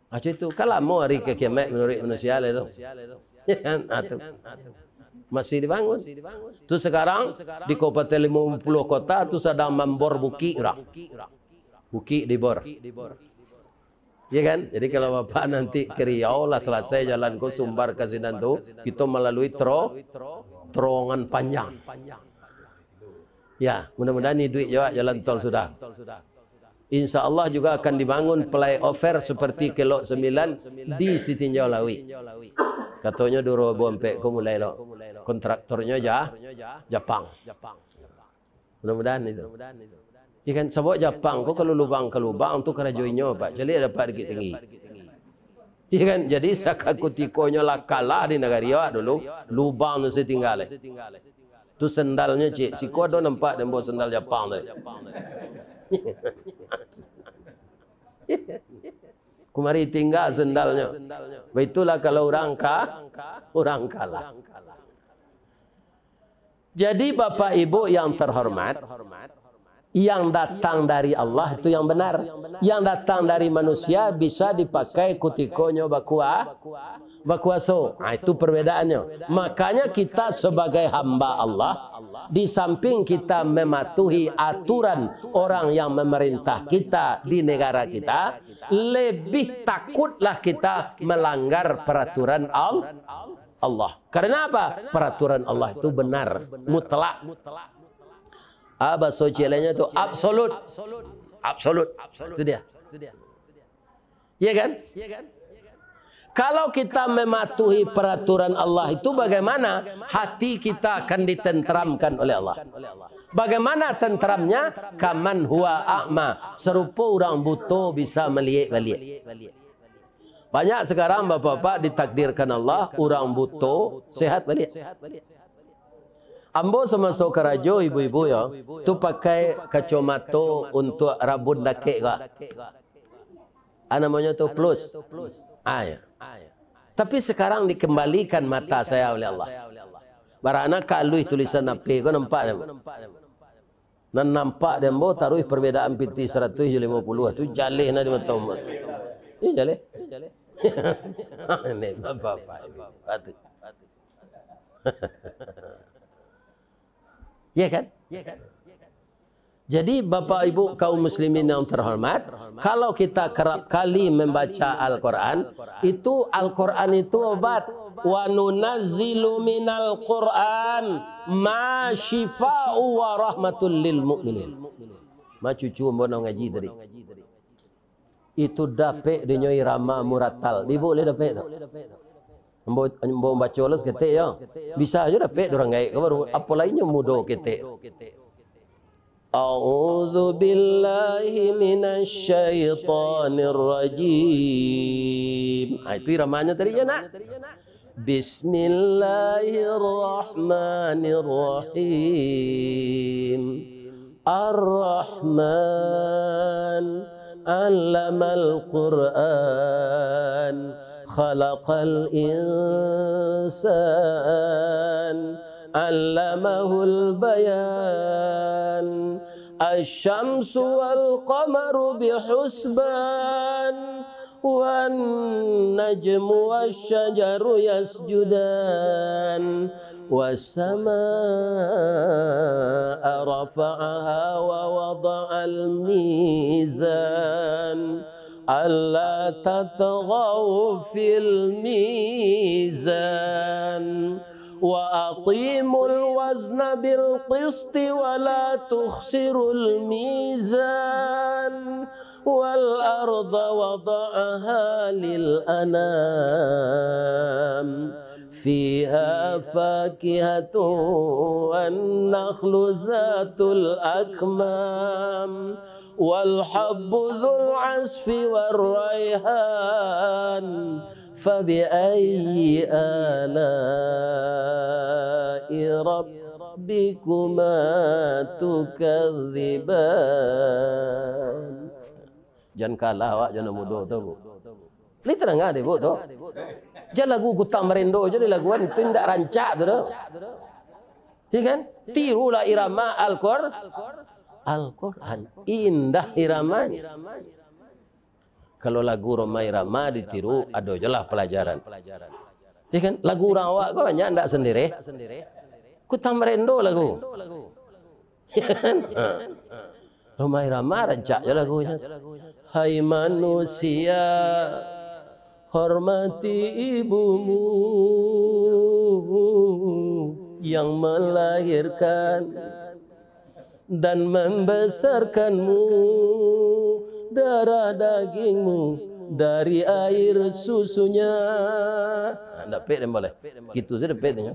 Ah, itu kan lamo hari ka kiamaik menurut manusia lai tu. Ya kan? Ah, tu. Masih dibangun. Tu sekarang di Kabupaten Limo Puluah Kota tu sadang mambor bukik urang. Bukik dibor. Iya kan? Jadi kalau Bapak nanti ke Riau lah, selesai jalan ko Sumbar ka sinan tu, kita melalui tero-, terowongan panjang. Ya, mudah-mudahan iduik juga jalan tol sudah. Insya Allah juga akan dibangun flyover seperti Kelok Sembilan di Sitinjau Lauik. Katonyo dua ribu ampek ko mulai lo. Kontraktornyo Ja-, Japang. Mudah-mudahan itu. Ya kan, sabab Japang ko kalau lubang ka lubang tu karajo inyo, Pak. Caliak dapat Bukittinggi. Ya kan, jadi sakutikonyo lah kalah di nagari awak dulu, lubang tu satingga lai. Tu sandalnyo, cik. Siko ado nampak den bawa sandal Japang tadi. Kumari tingga sandalnyo. Baitulah kalau urang ka-, urang kalah. Jadi, Bapak Ibu yang terhormat, yang datang dari Allah itu yang benar. Yang datang dari manusia bisa dipakai kutikonyo bakua-, bakuaso. Nah, itu perbedaannya. Makanya kita sebagai hamba Allah, di samping kita mematuhi aturan orang yang memerintah kita di negara kita, lebih takutlah kita melanggar peraturan Al-, Allah. Karena apa? Peraturan Allah itu benar, mutlak. Ah, bahasa Cilainnya itu absolut. Absolut. Itu dia. Iya kan? Kalau kita mematuhi peraturan Allah itu, bagaimana hati kita akan ditenteramkan oleh Allah? Bagaimana tenteramnya? Kaman huwa a'ma, serupa urang buto bisa meliek baliak. Banyak sekarang bapak-bapak ditakdirkan Allah, urang buto sehat baliak. Ambo samaso karajo, ibu-ibu yo, tu pakai kacomato untuak rabun dakek ko. Ah, namonyo tu plus. Ah, yo. Tapi sekarang dikembalikan mata saya oleh Allah. Barana ka aluih tulisan H P ko, nampak dek ambo. Nan nampak dek ambo taruih perbedaan pitih saratuih jo limo puluah tu jaleh na di mato ambo. Iyo jaleh. Ini bapak-bapak ini. Patuik. Ya kan? Jadi, Bapak Ibu kaum muslimin yang terhormat, kalau kita kerap kali membaca Al-Quran, itu Al-Quran itu obat. "Wa nunazzilu minal Quran ma syifa'u wa rahmatul lil mu'minin." Ma cucu ambo nan ngaji tadi. Itu dapek dinyo irama muratal. Di ibu lai dapek tu? Ambo, ambo baco lo saketek yo. Bisa jo dapek dek urang gaek ko baru. Apo lai nyo mudo ketek. A'udzu billahi minasy syaithanir rajim. Ah, itu iramanyo tadi yo, nak. Bismillahirrahmanirrahim. Ar-Rahman, 'allamal Qur'an, khalaqal insan, 'allamahul bayan. Asy-syamsu wal qamaru bihusban. والنجم والشجر يسجدان. والسماء رفعها ووضع الميزان. ألا تطغوا في الميزان. وأقيموا الوزن بالقسط ولا تخسروا الميزان. والأرض وضعها للأنام. فيها فاكهة والنخل ذات الأكمام. والحب ذو العصف والريحان. فبأي آلاء ربكما تكذبان. Jan kalah awak jo nan mudo tu, Bu. Lai tadanga dek Ibu tu? Jan lagu Kutang Barendo jo dilaguan, tu indak rancak tu doh. Iya kan? Tirulah irama Al-Qur-, Al-Quran. Indah iramanya. Kalau lagu Rhoma Irama ditiru, ado jo lah palajaran. Iya kan? Lagu urang awak ko banyak ndak sendiri? Kutang Barendo lagu. Iya kan? Ha. Rhoma Irama rancak jo lagunyo. Hai manusia, hormati ibumu yang melahirkan dan membesarkanmu, darah dagingmu dari air susunya. Nah, dapek den boleh. Gitu saja dapek den.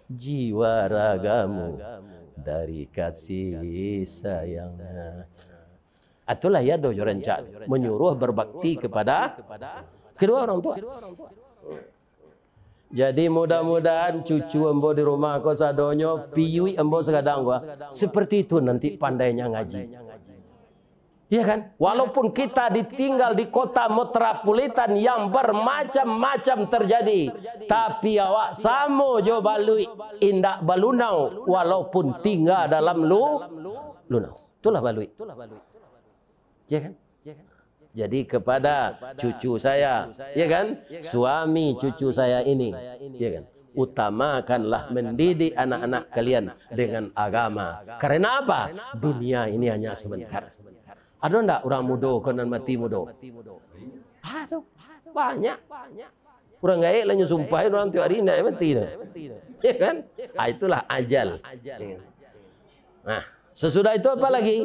Jiwa ragamu dari kasih sayangnya. Itulah ya doh jo rancak, menyuruh berbakti kepada kedua orang tua. Jadi, mudah-mudahan cucu ambo di rumah ko sadonyo, piyuik ambo sagadang ko, seperti itu nanti pandainya ngaji. Iya kan? Walaupun kita ditinggal di kota metropolitan yang bermacam-macam terjadi, tapi awak samo jo baluik, indak balunau, walaupun tinggal dalam lu-, lunau. Itulah baluik. Ya kan? Jadi kepada cucu saya, ya kan? Suami cucu saya ini, ya kan? Utamakanlah mendidik anak-anak kalian dengan agama. Karena apa? Dunia ini hanya sebentar. Ado ndak urang mudo ko nan mati mudo? Ado. Banyak. Urang gaek lah nyo sumpah, urang tiok ari indak mati doh. Ya kan? Ah, itulah ajal. Nah, sesudah itu apa lagi?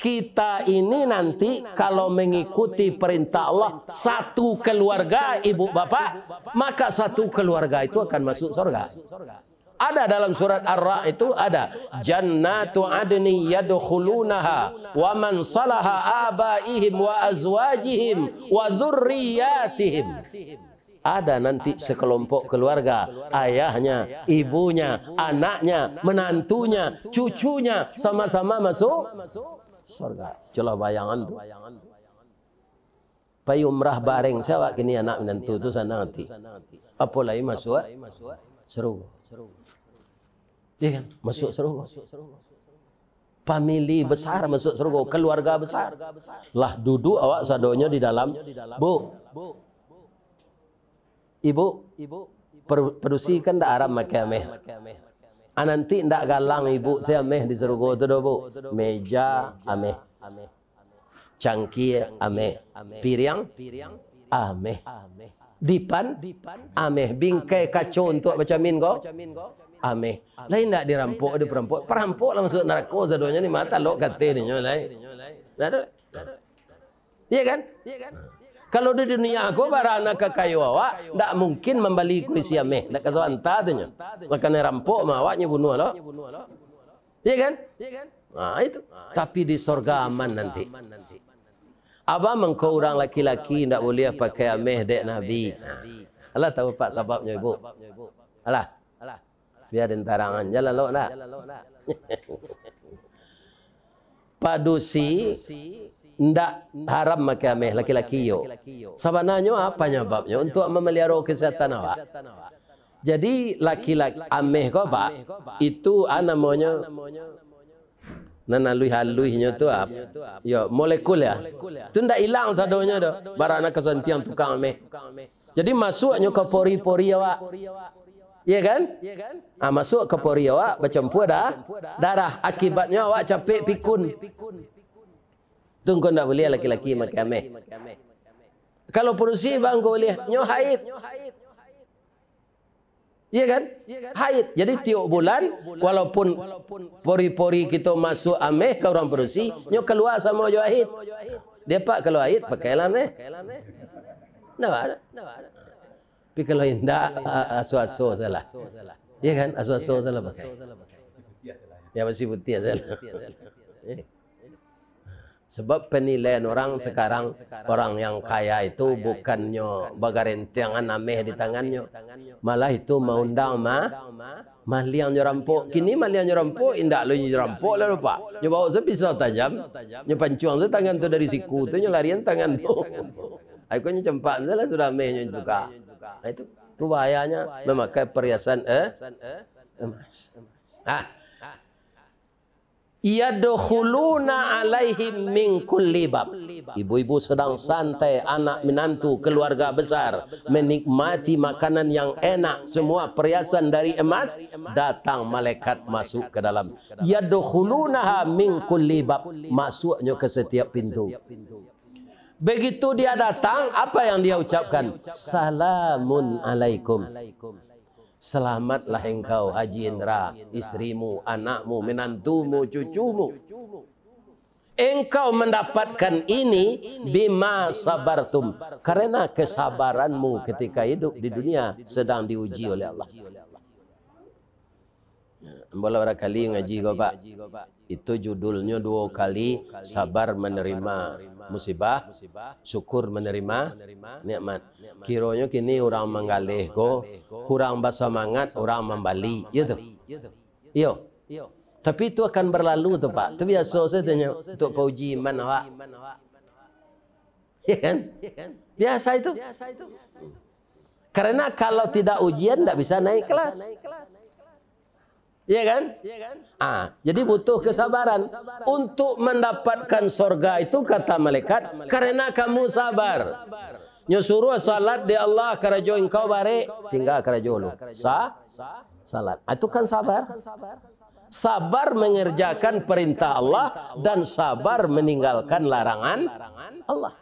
Kita ini nanti kalau mengikuti perintah Allah, satu keluarga, ibu bapak, maka satu keluarga itu akan masuk surga. Ada dalam surat Ar-Ra'd itu ada, "Jannatu adnin yadkhulunaha wa man salaha abaihim wa azwajihim wa dzurriyyatihim." Ada nanti sekelompok keluarga, ayahnya, ibunya, anaknya, menantunya, cucunya, sama-sama masuk surga. Culah bayangan tu. Pai umrah bareng se awak kini, anak minantu tu sanang ati. Apo lai masuak sarugo. Iya kan? Masuak sarugo. Famili besar masuak sarugo, keluarga besar. Lah duduak awak sadonyo di dalam, Bu. Ibu, per-, padusi kan ndak haram makai ameh. Ah, nanti ndak galang ibu se ameh di sarugo tu doh, Bu. Meja ameh. Cangkia ameh. Piriang ameh. Dipan ameh. Bingkai kaco untuak bacamin ko ameh. Lai ndak dirampok, diperampok. Perampok lah masuak narako sadonyo ni, mata lok kate ninyo lai. Ndak ado. Iya kan? Kalau di dunia ko, bara nan ka kayo awak, ndak mungkin mambali kurisi ameh, ndak ka sabanta tu nyo. Makanai rampok mah awak nyo bunuah lo. Iya kan? Nah, itu. Tapi di sorga aman nanti. Abah mangko urang laki-laki ndak buliah pakai ameh dek Nabi. Nah, alah tahu pak sababnyo, Ibu? Alah. Biar den tarangan, jan lalok ndak? Padusi ndak haram makai ameh, laki-laki iyo. Sabananyo apa nyababnyo untuak mamaliaro kesehatan awak? Jadi laki-laki, ameh ko, Pak, itu a namonyo, nan aluih-aluihnyo tu, ap-, yo, molekul ya. Tu ndak ilang sadonyo doh, bara nan ka santiang tukang ameh. Jadi masuaknyo ka pori-pori awak. Iya kan? Ah, masuak ka pori awak, bacampua da-, darah. Akibatnyo awak capek pikun. Tu ngko ndak buliah laki-laki makai ameh. Kalau padusi bang ngko buliah, nyo haid. Iya kan? Haid. Jadi tiok bulan, walaupun pori-pori kito masuak ameh ka urang padusi, nyo kalua samo jo haid. Dia pak kalau haid, pakailah ameh. Ndak ada. Tapi kalau indak, a-, aso-aso salah. Iya kan? Aso-aso salah pakai. Ya, masih putiah salah. Sebab penilaian orang sekarang, orang yang kaya itu bukannyo bagarentengan ameh di tangannyo, malah itu maundang ma-, maliang nyo rampok. Kini maliang nyo rampok, indak lo nyo rampok lah, Pak. Nyo bawa se pisau tajam, nyo pancuang se tangan tu dari siku tu, nyo larian tangan tu. Ai, kok nyo campak se lah sudah ameh nyo tuka. Nah, itu, tu bahayanya memakai perhiasan, eh, emas. Ah. Yadkhuluna alaihim min kulli bab. Ibu-ibu sedang santai, anak minantu, keluarga besar, menikmati makanan yang enak, semua perhiasan dari emas, datang malaikat masuk ke dalam. Yadkhulunaha min kulli bab, masuknyo ke setiap pintu. Begitu dia datang, apa yang dia ucapkan? "Salamun alaikum." Selamatlah engkau, Haji Indra, istrimu, anakmu, menantumu, cucumu. Engkau mendapatkan ini bima sabartum, karena kesabaranmu ketika hidup di dunia sedang diuji oleh Allah. Ambo lah barangkali ngaji ko, Pak. Itu judulnyo duo kali sabar menerima musibah, syukur menerima nikmat. Kironyo kini urang manggaleh ko kurang basamangat urang mambali, iyo tu? Iyo. Tapi itu akan berlalu tu, Pak. Tu biaso sajo tu nyo untuk pauji iman awak. Ya kan? Biasa itu. Karena kalau tidak ujian, ndak bisa naik kelas. Iya kan? Ah, jadi butuh kesabaran. Untuk mendapatkan sorga itu, kata malaikat, karena kamu sabar. Nyo suruh salat di Allah, karajo engkau barek, tinggal karajo lu. Sa-, salat. Ah, itu kan sabar. Sabar mengerjakan perintah Allah dan sabar meninggalkan larangan Allah.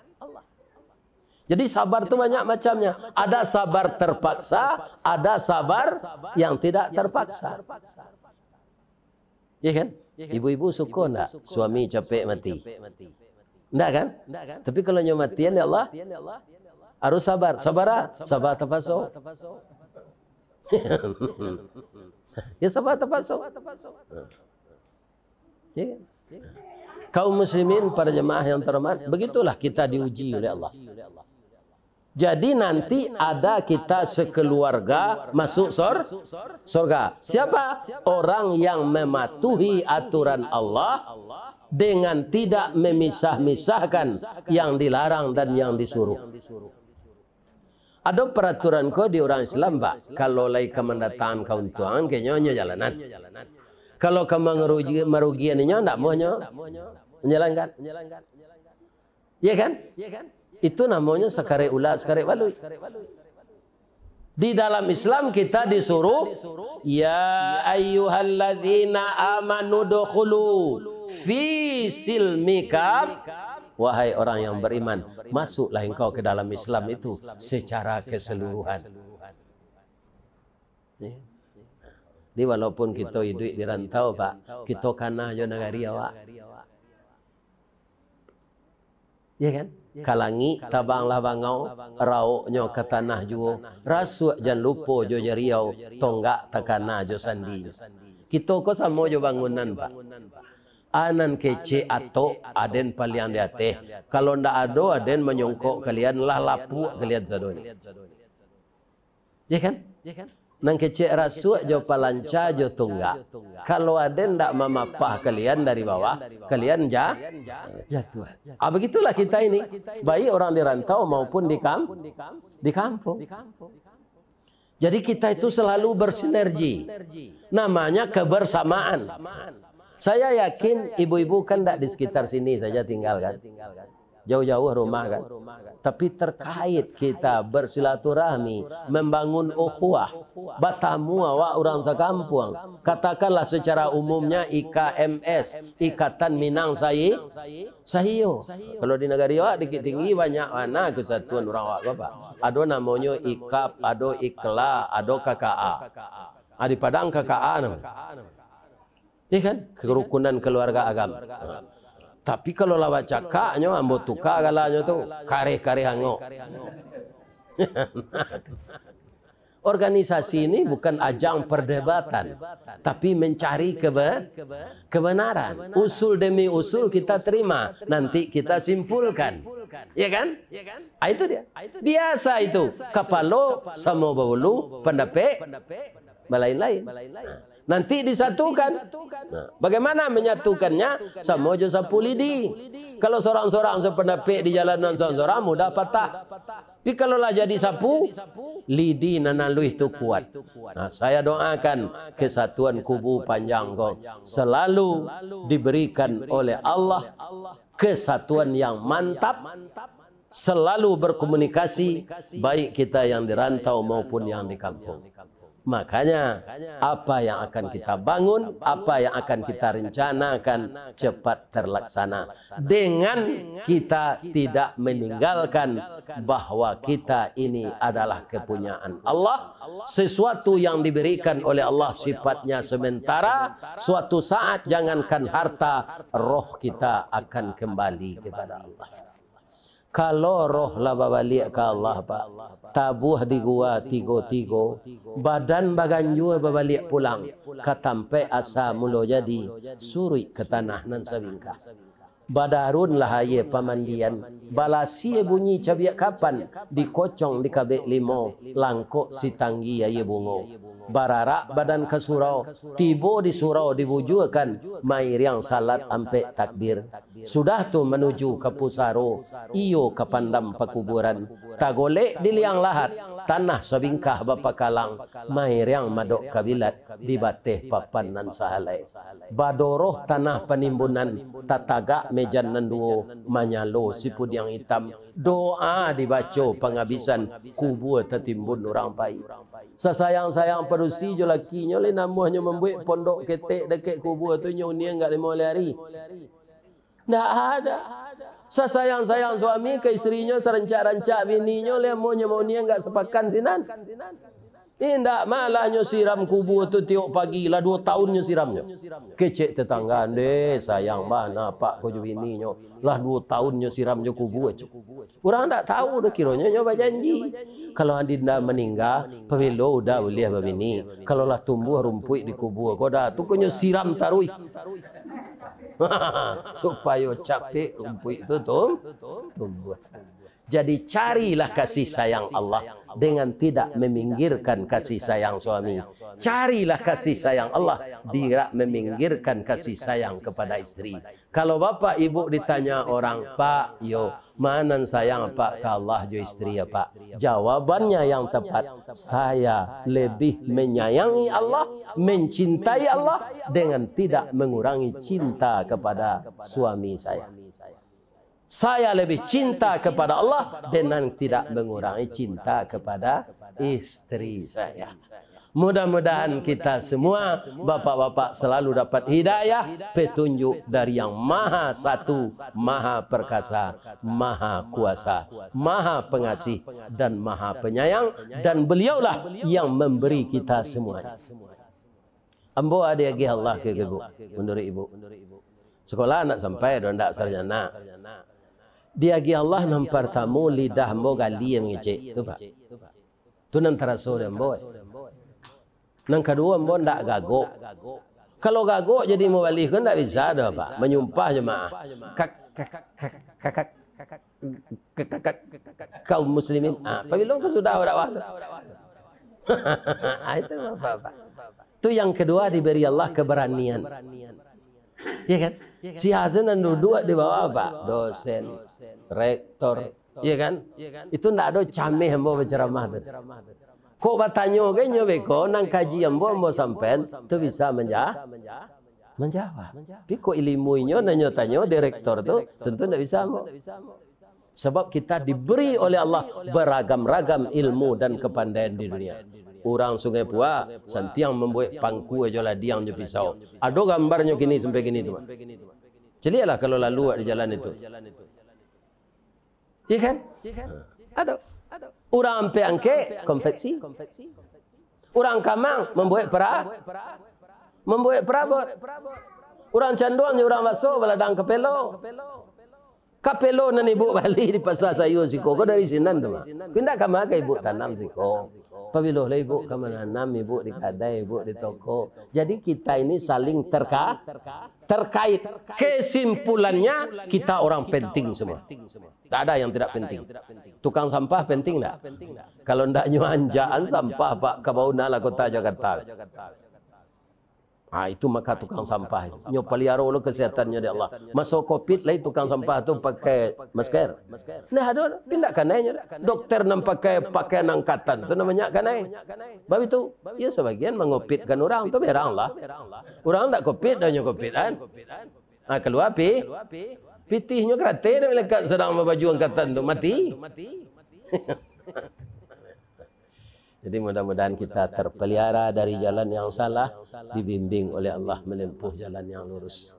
Jadi sabar tu banyak macamnya. Ada sabar terpaksa, ada sabar yang tidak terpaksa. Iya kan? Ibu-ibu suko ndak suami capek mati? Ndak kan? Tapi kalau nyo matian, ya Allah, harus sabar. Sabar ah, sabar tapaso. Ya, sabar tapaso. Ya kan? Kaum muslimin, para jemaah yang terhormat, begitulah kita diuji oleh Allah. Jadi nanti ada kita sekeluarga masuk sor-, sorga. Siapa? Orang yang mematuhi aturan Allah dengan tidak memisah-misahkan yang dilarang dan yang disuruh. Ado peraturan ko di urang Islam, Pak. Kalau lai ka mandatangan kauntuangan, kenyo nyo jalanan. Kalau ka mangarugi-, marugian inyo, ndak amuah nyo manjalankan. Iya kan? Itu namonyo sakarek ula, sakarek baluik. Di dalam Islam kita disuruh, "Ya ayyuhalladzina amanu dukhulu fi silmi kaf." Wahai orang yang beriman, masuklah engkau ke dalam Islam itu secara keseluruhan. Ya. Jadi walaupun kito iduik di rantau, Pak, kito kana jo nagari awak. Ya kan? Ka langik tabanglah bangau, rauknyo ka tanah juo, rasuak jan lupo jo jariau, tonggak takana jo sandi. Kito ko samo jo bangunan, Pak. A nan kecek atok, aden paliang di ateh. Kalau ndak ado aden manyongkok kalian, lah lapuak kalian sadonyo. Ya kan? Nan kecek rasuak jo palanca jo tunggak. Kalau aden ndak mamapah kalian dari bawah, kalian ja-, jatuah. Ah, begitulah kita ini. Baik orang di rantau maupun di kam-, di kampung. Jadi kita itu selalu bersinergi. Namanya kebersamaan. Saya yakin ibu-ibu kan ndak di sekitar sini saja tinggal kan? Jauh-jauh rumah kan? Tapi terkait kita bersilaturahmi, membangun ukhuwah, batamu awak urang sakampuang, katakanlah secara umumnya I K M S, Ikatan Minang Sai-, Saiyo. Kalau di nagari awak Bukittinggi banyak bana kesatuan urang awak ko, Pak. Ado namonyo I K A P, ado I K L A, ado K K A. Ah, di Padang K K A namonyo. Iya kan? Kerukunan Keluarga Agam. Tapi kalau lah bacakaknyo, ambo tuka galanyo tu, kareh-kareh angok. Organisasi ini bukan ajang perdebatan, tapi mencari kebe-, kebenaran. Usul demi usul kita terima, nanti kita simpulkan. Ya kan? Ah, itu dia. Biasa itu, kapalo samo baulu, pandapek balain-lain. Nanti disatukan. Nah, bagaimana menyatukannya? Samo jo sapu lidi. Kalau sorang-sorang sapandapek di jalanan sorang-sorang, mudah patah. Tapi kalau lah jadi sapu, lidi nan aluih tu kuat. Nah, saya doakan kesatuan kubu panjang ko selalu diberikan oleh Allah kesatuan yang mantap, selalu berkomunikasi, baik kita yang di rantau maupun yang di kampung. Makanya, apa yang akan kita bangun, apa yang akan kita rencanakan, cepat terlaksana. Dengan kita tidak meninggalkan bahwa kita ini adalah kepunyaan Allah, sesuatu yang diberikan oleh Allah sifatnya sementara, suatu saat jangankan harta, roh kita akan kembali kepada Allah. Kalau roh lah babaliak ka Allah, Pak, tabuah di gua tigo-tigo, badan baganjua babaliak pulang ka tampaik asa mulo jadi, suruik ka tanah nan sabingkah. Badarunlah aia pamandian, balasie bunyi cabiak kapan, dikocong dikabek limo, langkok sitanggi aia bungo. Bararak badan ka surau, tibo di surau dibujuakan, mairiang salat ampek takbir. Sudah tu manuju ka pusaro, iyo ka pandam pakuburan. Tagolek di liang lahat, tanah sabingkah bapakalang, mairiang madok kabilat di bateh papan nan sahalai. Badoroh tanah panimbunan, tatagak mejan nan duo, manyalo sipudiang itam, doa dibaco pangabisan, kubua tatimbun urang pai. Sasayang-sayang padusi jo lakinyo, lai namuahnyo mambuek pondok ketek dakek kubua tu, nyo uniang gak limo baleh ari. Ndak ada. Sasayang-sayang suami ka istrinyo, sarancak-rancak bininyo, lai namuahnyo mauniang gak sapakan sinan. Indak, malah nyo siram kubua tu tiok pagi, lah duo taun nyo siramnyo. Kecek tetangga, "Ndeh, sayang bana apak ko jo bininyo, lah duo taun nyo siram jo kubua," cek. Urang ndak tahu doh, kironyo nyo bajanji. Kalau adinda maningga, pabilo uda buliah babini? Kalau lah tumbuah rumpuik di kubua ko, dah tu ko nyo siram taruih. Supayo capek rumpuik tu tum-, tumbuah. Jadi, carilah kasih sayang Allah dengan tidak meminggirkan kasih sayang suami. Carilah kasih sayang Allah, tidak meminggirkan kasih sayang kepada isteri. Kalau bapak ibu ditanya orang, "Pak, yo, ma nan sayang apak ka Allah jo isteri apak?" Jawabannya yang tepat, "Saya lebih menyayangi Allah, mencintai Allah, dengan tidak mengurangi cinta kepada suami saya." Saya lebih cinta kepada Allah dengan tidak mengurangi cinta kepada isteri saya. Mudah-mudahan kita semua, bapak-bapak, selalu dapat hidayah, petunjuk dari Yang Maha Satu, Maha Perkasa, Maha Kuasa, Maha Pengasih, dan Maha Penyayang, dan Beliaulah yang memberi kita semuanya. Ambo diagiah Allah ka ibu, menurut ibu. Sekolah ndak sampai doh, ndak sarjana. Diagiah Allah nan partamo lidah ambo gali mangecek, tu, Pak. Tu nan taraso di ambo. Nan kaduo, ambo ndak gagok. Kalau gagok jadi mubalih ko ndak bisa doh, Pak. Manyumpah jamaah. Kak, kak, kak, kak, kak, kak, kak, kak, kaum muslimin. Ah, pabilo ko sudah dakwah tu? Ah, itu apa, Pak? Tu yang kedua, diberi Allah keberanian. Iya kan? Si Hasan nan duduk di bawah, Pak, dosen, rektor, iya kan? Itu ndak ado cameh ambo bacaramah tu. Kok batanyo ge nyo beko, nan kaji ambo, ambo sampean, tu bisa manja-, manjawab. Tapi kok ilimu inyo nan nyo tanyo di rektor tu, tentu ndak bisa ambo. Sabab kita diberi oleh Allah beragam-ragam ilmu dan kepandaian di dunia. Urang Sungai Pua, santiang mambuek pangkua jo ladiang jo pisau. Ado gambarnyo kini sampai kini tu, Pak. Caliaklah kalau lalu awak di jalan itu. Iya kan? Ado. Urang Ampek Angkek, konveksi. Urang Kamang, mambuek pera-, mambuek perabot. Urang Canduang jo urang Baso, baladang kapelo. Kapelo nan ibuk bali di Pasa Sayua siko ko dari sinan tu, Mak. Ko indak kama ka ibuk tanam siko. Pabilo lah ibuk ka mananam, ibuk di kadai, ibuk di toko. Jadi, kita ini saling terka-, terkait. Kesimpulannya, kita orang penting semua. Tak ada yang tidak penting. Tukang sampah penting ndak? Kalau ndak nyo anjaan sampah, Pak, ka bawah lah kota Jakarta. Ah, itu maka tukang sampah. Nyo paliaro lo kesehatannyo dek Allah. Maso covid lai tukang sampah tu pakai masker. Nah, ado pindah kanai nyo. Dokter nan pakai pakaian angkatan tu namanya kanai. Bab itu, ya, sebagian mangopitkan urang tu berang lah. Urang ndak covid dah nyo covid kan. Ah, kalua pi-, pitihnyo karate dek malaikat sadang babaju angkatan tu mati. Jadi, mudah-mudahan kita terpelihara dari jalan yang salah, dibimbing oleh Allah menempuh jalan yang lurus.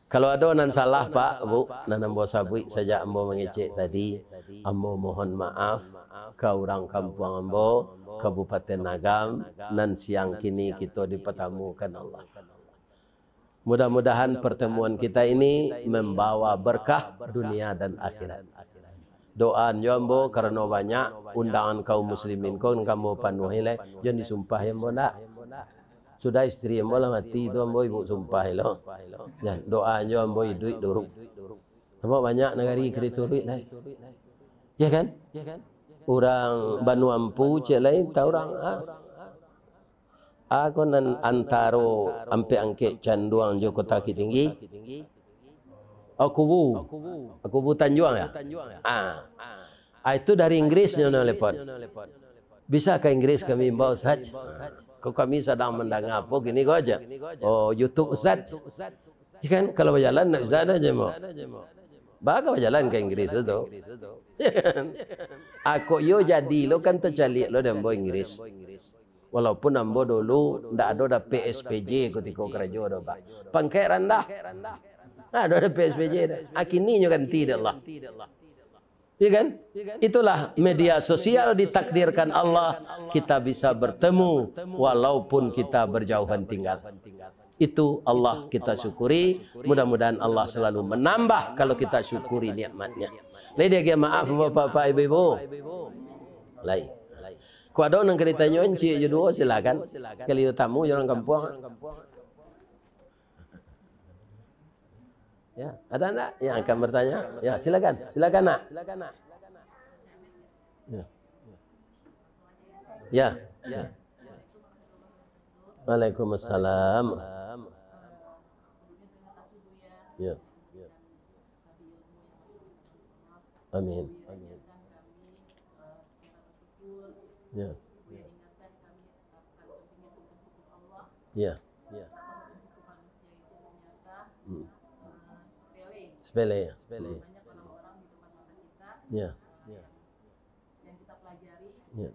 Kalau ado nan salah, Pak, Bu, nan ambo sabuik sajak ambo mangecek tadi, ambo mohon maaf ka urang kampuang ambo, Kabupaten Agam, nan siang kini kito dipatamukan Allah. Mudah-mudahan pertemuan kita ini membawa berkah dunia dan akhirat. Doaan jo ambo, karano banyak undangan kaum muslimin ko nan ka ambo panuahi lai, jan disumpahi ambo ndak. Sudah isteri ambo lah mati tu, ambo ibuk sumpahi lo. Jan, doaan jo ambo iduik dulu. Sabab banyak nagari ka dituruik lai. Ya kan? Urang Banua Ampu cek lai, tau urang, ah. Ah, ko nan antaro Ampek Angkek Canduang jo Kota Bukittinggi. Oh, Kubu. Kubu Tanjuang, ya? Ah. Ah, itu dari Inggris nyo nelepon. Bisa ka Inggris kami imbau, Ustaz? Ko kami sadang mandanga apo kini ko aja. Oh, YouTube, Ustaz. Ya kan, kalau bajalan ndak bisa dah je, Mo. Baa ka bajalan ka Inggris tu, tu. Ya kan? Ah, kok iyo jadi lo kan tacaliak lo dek ambo Inggris. Walaupun ambo dulu ndak ado dapek S P J kutiko karajo do, Pak. Pangkek randah. Ndak ado dapek S P J dah. Ah, kini nyo ganti dek Allah. Ya kan? Itulah media sosial ditakdirkan Allah, kita bisa bertemu walaupun kita berjauhan tinggal. Itu Allah kita syukuri, mudah-mudahan Allah selalu menambah kalau kita syukuri nikmatnya. Lai diagiah maaf, Bapak-bapak, Ibu-ibu? Lai. Kok ado nan ka ditanyo, ciek jo duo, silakan. Sakali tamu jo urang kampuang. Ya, ada ndak yang akan bertanya? Ya, silakan. Silakan, Nak. Ya. Ya. Ya. Waalaikumsalam. Ya. Amin. Amin. Ya. Ya. Ya. Hmm. Sepele, ya. Sepele. Hmm. Ya. Ya. Ya.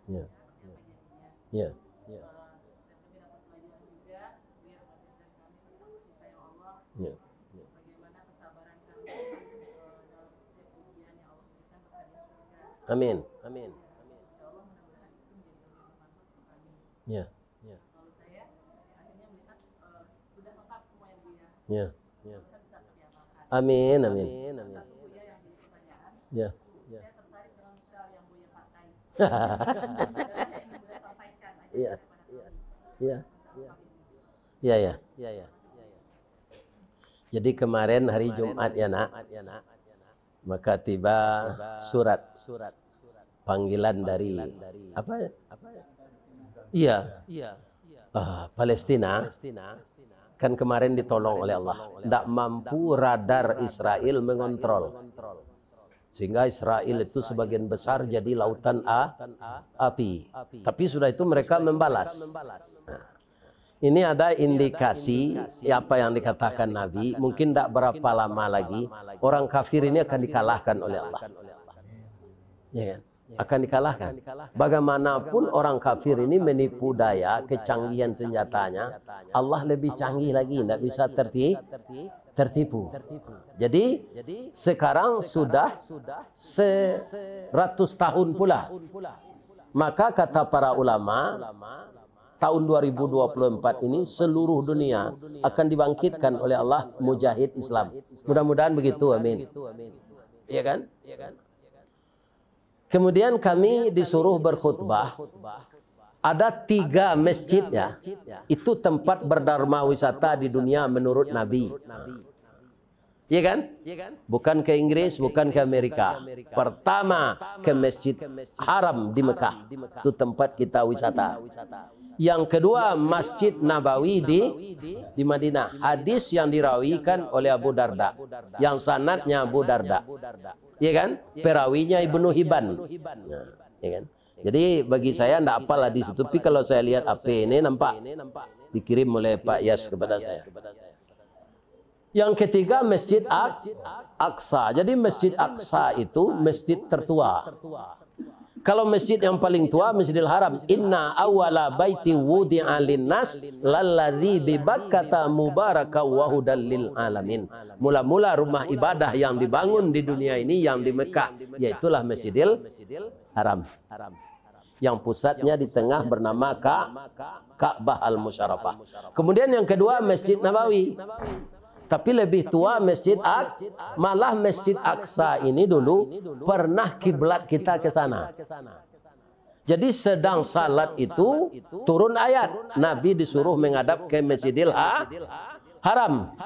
Ya. Ya. Ya. Amin. Amin. Ya. Ya. Ya. Amin, amin. Ya. Ya. Ya. Ya. Ya, ya. Ya, ya. Jadi kemarin hari Jumat ya, Nak. Maka tiba surat panggilan dari apa? Iya. Ah, Palestina kan kemarin ditolong oleh Allah. Ndak mampu radar Israel mengontrol. Sehingga Israel itu sebagian besar jadi lautan a-, api. Tapi sudah itu mereka membalas. Nah, ini ada indikasi apa yang dikatakan Nabi, mungkin tidak berapa lama lagi orang kafir ini akan dikalahkan oleh Allah. Ya kan? Akan dikalahkan. Bagaimanapun orang kafir ini menipu daya, kecanggihan senjatanya, Allah lebih canggih lagi, tidak bisa terti-, tertipu. Jadi, sekarang sudah seratus tahun pula. Maka kata para ulama, tahun dua ribu dua puluh empat ini seluruh dunia akan dibangkitkan oleh Allah mujahid Islam. Mudah-mudahan begitu, amin. Iya kan? Kemudian kami disuruh berkhutbah. Ada tiga masjid ya, itu tempat berdarma wisata di dunia menurut Nabi. Iya kan? Bukan ke Inggris, bukan ke Amerika. Pertama, ke Masjid Haram di Mekah. Itu tempat kita wisata. Yang kedua, Masjid Nabawi di, di Madinah. Hadis yang dirawikan oleh Abu Darda. Yang sanadnya Abu Darda. Iya kan? Perawinya Ibnu Hibban. Nah, iya kan? Jadi bagi saya ndak apalah di situ, tapi kalau saya lihat H P ini nampak dikirim oleh Pak Yas kepada saya. Yang ketiga, Masjid Ak-, Aqsa. Jadi Masjid Aqsa itu masjid tertua. Kalau masjid yang paling tua, Masjidil Haram. Inna awwala baiti wudi'a linnas lalladzi bi Bakkata mubaraka wa hudal lil alamin. Mula-mula rumah ibadah yang dibangun di dunia ini yang di Mekah, yaitulah Masjidil Haram. Yang pusatnya di tengah bernama Ka-, Ka'bah Al-Musyarrafah. Kemudian yang kedua, Masjid Nabawi. Tapi lebih tua Masjid Aqsa, malah Masjid Aqsa ini dulu pernah kiblat kita ke sana. Jadi sedang salat itu turun ayat, Nabi disuruh menghadap ke Masjidil Ha-, Haram.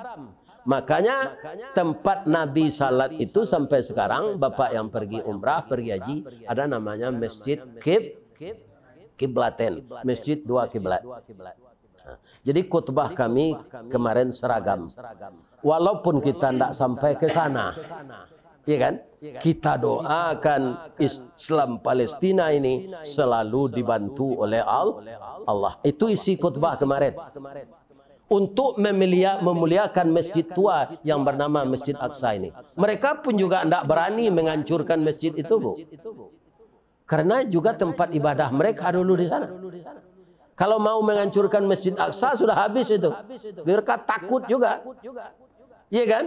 Makanya tempat Nabi salat itu sampai sekarang, Bapak yang pergi umrah, pergi haji, ada namanya Masjid Kib-, Kiblaten, Masjid Dua Kiblat. Nah, jadi khutbah kami kemarin seragam. Walaupun kita ndak sampai ke sana, iya kan? Kita doakan Islam Palestina ini selalu dibantu oleh Al-, Allah. Itu isi khutbah kemarin. Untuk memelia-, memuliakan masjid tua yang bernama Masjid Aqsa ini. Mereka pun juga ndak berani menghancurkan masjid itu, Bu. Karena juga tempat ibadah mereka dulu di sana. Kalau mau menghancurkan Masjid Aqsa, sudah habis itu. Mereka takut juga. Iya kan?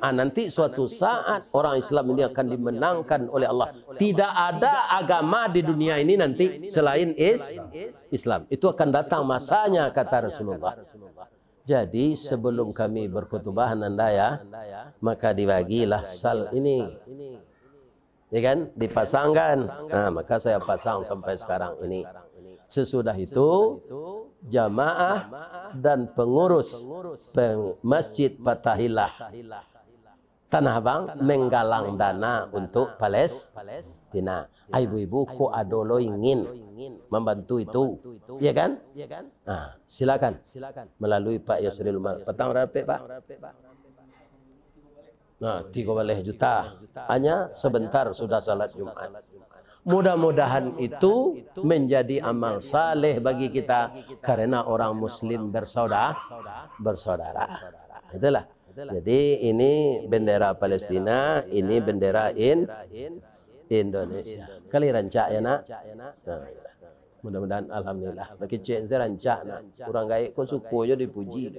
Ah, nanti suatu saat orang Islam ini akan dimenangkan oleh Allah. Tidak ada agama di dunia ini nanti selain is-, Islam. Itu akan datang masanya, kata Rasulullah. Jadi sebelum kami berkhutbah, Nanda ya, maka dibagilah sal ini. Ya kan? Dipasangkan. Nah, maka saya pasang sampai sekarang ini. Sesudah itu, jamaah dan pengurus peng-, Masjid Fatahillah Tanah Abang menggalang dana untuk Palestina. Ah, ibu-ibu, kok ado lo ingin mambantu itu, ya kan? Ah, silakan melalui Pak Yusril Umar. Patang rapek, Pak. Nah, tigo baleh juta. Hanya sebentar sudah salat Jumat. Mudah-mudahan itu menjadi amal saleh bagi kita karena orang muslim bersaudara, bersaudara. Itulah. Jadi ini bendera Palestina, ini bendera in-, Indonesia. Kali rancak ya, Nak? Nah, mudah-mudahan, alhamdulillah. Bagi cek rancak, Nak. Urang gaek ko suko jo dipuji.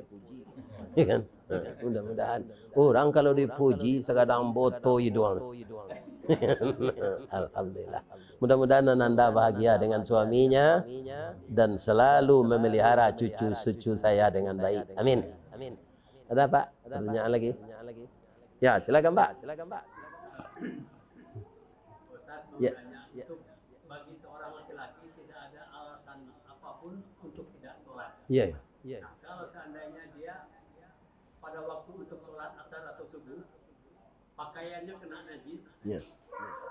Ya kan? Nah, mudah-mudahan. Urang kalau dipuji, sakadang boto iduang. Alhamdulillah. Mudah-mudahan Ananda bahagia dengan suaminya dan selalu memelihara cucu-cucu saya dengan baik. Amin. Ada, Pak? Pertanyaan lagi? Ya, silakan, Pak. Ustaz mau Ya. Tanya, untuk bagi seorang laki-laki tidak ada alasan apapun untuk tidak sholat. Iya, iya. Nah, kalau seandainya dia pada waktu untuk sholat asar atau subuh, pakaiannya kena najis, Iya.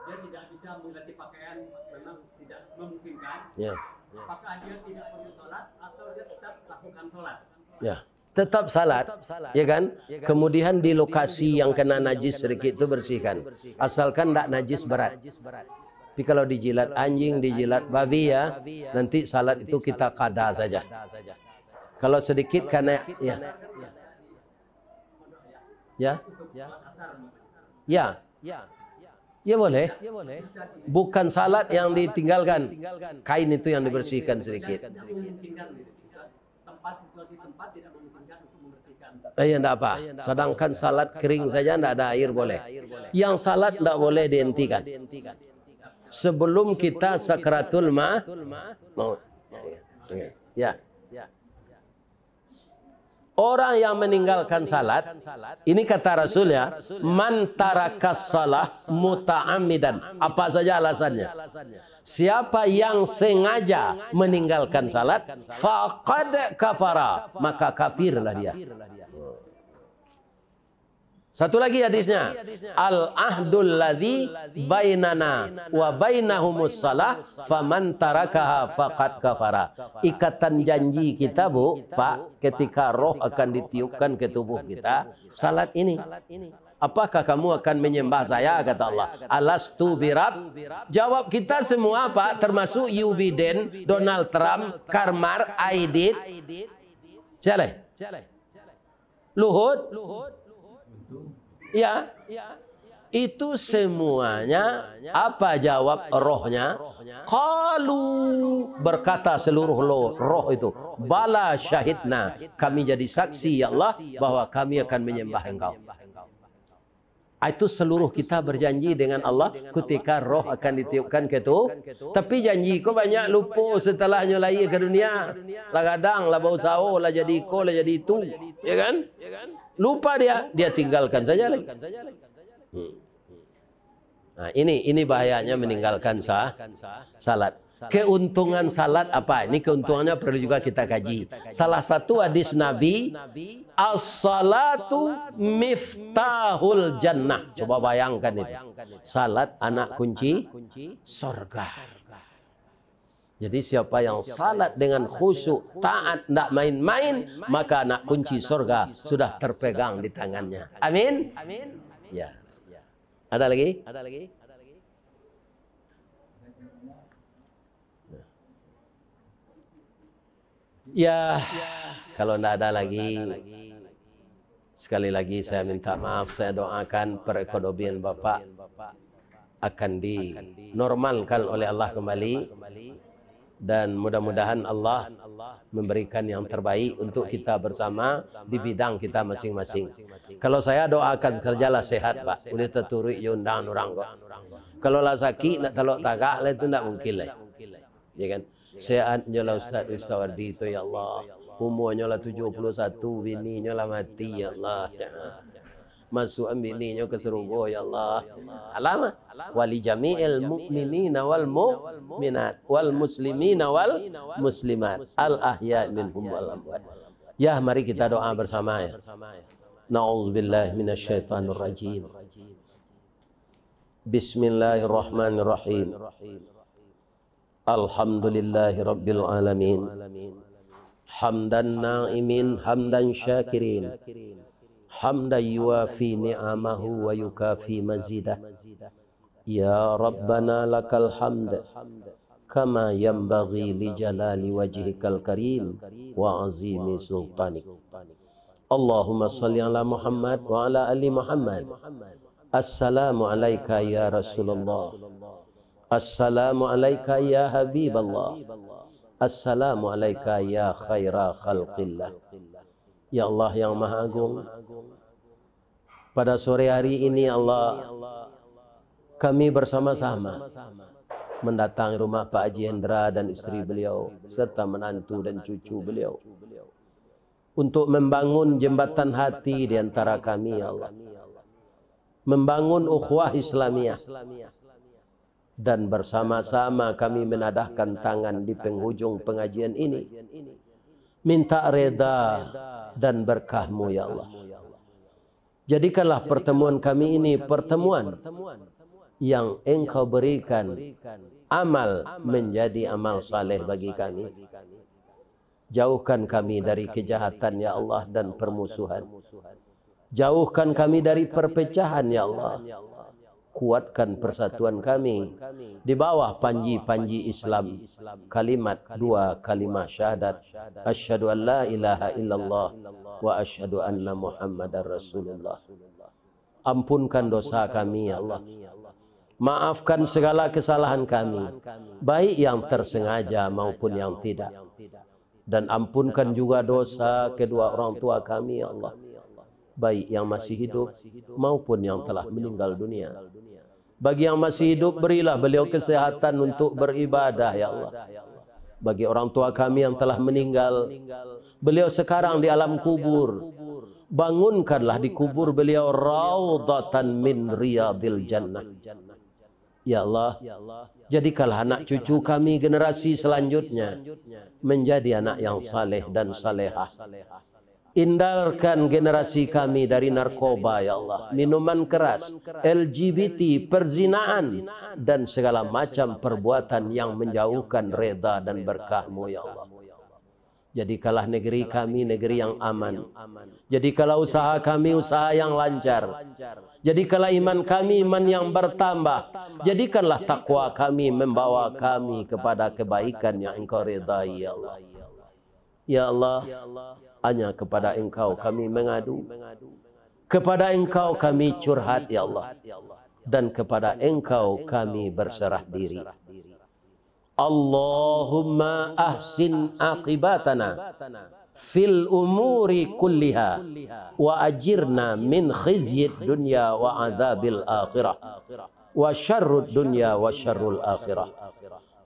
dia tidak bisa mengganti pakaian, memang tidak memungkinkan, Iya. apakah dia tidak perlu sholat atau dia tetap lakukan sholat? Ya. Tetap salat, ya kan? Kemudian di lokasi yang kena najis sedikit tu bersihkan. Asalkan ndak najis berat. Tapi kalau dijilat anjing, dijilat babi ya, nanti salat itu kita kada saja. Kalau sedikit kena, ya. Ya. Ya. Ya boleh. Bukan salat yang ditinggalkan, kain itu yang dibersihkan sedikit. Tempat, situasi tempat tidak memungkinkan untuk membersihkan. Eh, ya, ndak apa. Sedangkan salat kering saja ndak ada air boleh. Yang salat ndak boleh dihentikan. Sebelum kita sakaratul ma-, maut. Ya. Orang yang meninggalkan salat, ini kata Rasul ya, "Man tarakas salah muta'ammidan." Apa saja alasannya. Siapa yang sengaja meninggalkan salat, faqad kafara, maka kafirlah dia. Satu lagi hadisnya, "Al ahdul ladzi bainana wa bainahumus salah, faman tarakaha faqad kafara." Ikatan janji kita, Bu, Pak, ketika roh akan ditiupkan ke tubuh kita, salat ini. "Apakah kamu akan menyembah saya?" kata Allah. "Alastu birab?" Jawab kita semua, Pak, termasuk Joe Biden, Donald Trump, Karmar, Aidit. Siapa lagi? Luhut? Ya. Itu semuanya, apa jawab rohnya? Qalu, berkata seluruh lo-, roh itu, "Bala syahidna, kami jadi saksi, ya Allah, bahwa kami akan menyembah Engkau." Ah, itu seluruh kita berjanji dengan Allah ketika roh akan ditiupkan ke tu. Tapi janji ko banyak lupo setelah nyo lahia ka dunia. Lah gadang, lah bausaho, lah jadi iko, lah jadi itu. Ya kan? Lupa dia, dia tinggalkan saja lagi. Hmm. Nah, ini, ini bahayanya meninggalkan sa-, salat. Keuntungan salat apa? Ini keuntungannya perlu juga kita kaji. Salah satu hadis Nabi, "As-salatu miftahul jannah." Coba bayangkan itu. Salat anak kunci sorga. Jadi siapa yang salat dengan khusyuk, taat, ndak main-main, maka anak kunci sorga sudah terpegang di tangannya. Amin. Ya. Ada lagi? Ya, kalau ndak ada lagi, sekali lagi saya minta maaf, saya doakan perekonomian Bapak akan dinormalkan oleh Allah kembali, dan mudah-mudahan Allah memberikan yang terbaik untuk kita bersama di bidang kita masing-masing. Kalau saya doakan, kerjalah sehat, Pak, ulih taturuik jo undangan urang ko. Kalau lah sakik, nak talok tagak lah, itu ndak mungkin lah. Ya kan? Sehat nyo lah Ustaz Ristawardi tu, ya Allah. Umur nyo lah tujuh puluh satu, bini nyo lah mati, ya Allah. Masuak bini nyo ke surga, ya Allah. Alamah. Wali jami'il mu'minina wal mu'minat, wal muslimina wal muslimat, al ahya minhum wal amwat. Ya, mari kita doa bersama ya. Na'udzubillahi minasyaitonirrajim. Bismillahirrahmanirrahim. Alhamdulillahi rabbil alamin. Hamdan na'imin, hamdan syakirin. Hamdan yuwafi ni'amahu wa yukafi mazidah. Ya Rabbana lakal hamd, kama yanbaghi li jalali wajhikal karim wa azimi sultanik. Allahumma salli ala Muhammad wa ala ali Muhammad. Assalamu alaika ya Rasulullah. Assalamu alaika ya Habiballah. Assalamu alaika ya khaira khalqillah. Ya Allah yang Maha Agung, pada sore hari ini, ya Allah, kami bersama-sama mendatangi rumah Pak Haji Hendra dan isteri beliau, serta menantu dan cucu beliau, untuk membangun jembatan hati di antara kami, ya Allah. Membangun ukhuwah Islamiyah. Dan bersama-sama kami menadahkan tangan di penghujung pengajian ini, minta reda dan berkah-Mu, ya Allah. Jadikanlah pertemuan kami ini pertemuan yang Engkau berikan amal menjadi amal saleh bagi kami. Jauhkan kami dari kejahatan, ya Allah, dan permusuhan. Jauhkan kami dari perpecahan, ya Allah. Kuatkan persatuan kami di bawah panji-panji Islam, kalimat dua kalimah syahadat, asyhadu an la ilaha illallah wa asyhadu anna Muhammadar Rasulullah. Ampunkan dosa kami, ya Allah. Maafkan segala kesalahan kami, baik yang tersengaja maupun yang tidak. Dan ampunkan juga dosa kedua orang tua kami, ya Allah, baik yang masih hidup maupun yang telah meninggal dunia. Bagi yang masih hidup, berilah beliau kesehatan untuk beribadah, ya Allah. Bagi orang tua kami yang telah meninggal, beliau sekarang di alam kubur, bangunkanlah di kubur beliau raudhatan min riyadil jannah. Ya Allah, jadikanlah anak cucu kami generasi selanjutnya menjadi anak yang saleh dan salehah. Hindarkan generasi kami dari narkoba, ya Allah, minuman keras, L G B T, perzinaan, dan segala macam perbuatan yang menjauhkan reda dan berkah-Mu, ya Allah. Jadikanlah negeri kami negeri yang aman. Jadikanlah usaha kami usaha yang lancar. Jadikanlah iman kami iman yang bertambah. Jadikanlah takwa kami membawa kami kepada kebaikan yang Engkau ridai, ya Allah. Ya Allah, hanya kepada Engkau kami mengadu. Kepada Engkau kami curhat, ya Allah. Dan kepada Engkau kami berserah diri. Allahumma ahsin aqibatana fil umuri kulliha wa ajirna min khizyid dunya wa adzabil akhirah wa syarrud dunya wa syarrul akhirah.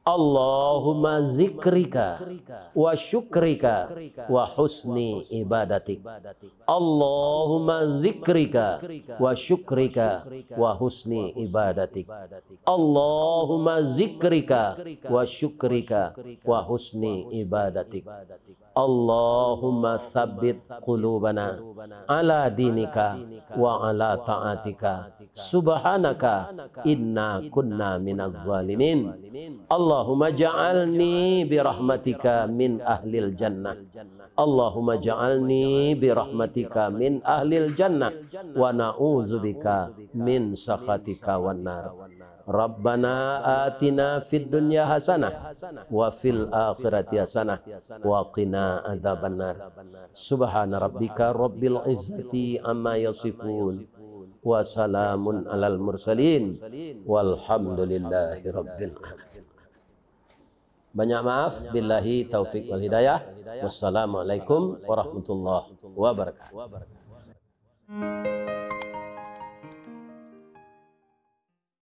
Allahumma zikrika wa syukrika wa husni ibadatik. Allahumma zikrika wa syukrika wa husni ibadatik. Allahumma zikrika wa syukrika wa husni ibadatik. Allahumma tsabbit qulubana ala dinika wa ala ta'atika. Subhanaka inna kunna minaz zalimin. Allahumma ja'alni birahmatika min ahlil jannah. Allahumma ja'alni birahmatika min ahlil jannah wa na'udzubika min sakhatika wan nar. Rabbana atina fid dunya hasanah wa fil akhirati hasanah wa qina adzabannar. Subhana rabbika rabbil izzati amma yasifun. Wa salamun alal mursalin. Walhamdulillahi rabbil alamin. Banyak maaf. Billahi taufik wal hidayah. Wassalamualaikum warahmatullahi wabarakatuh.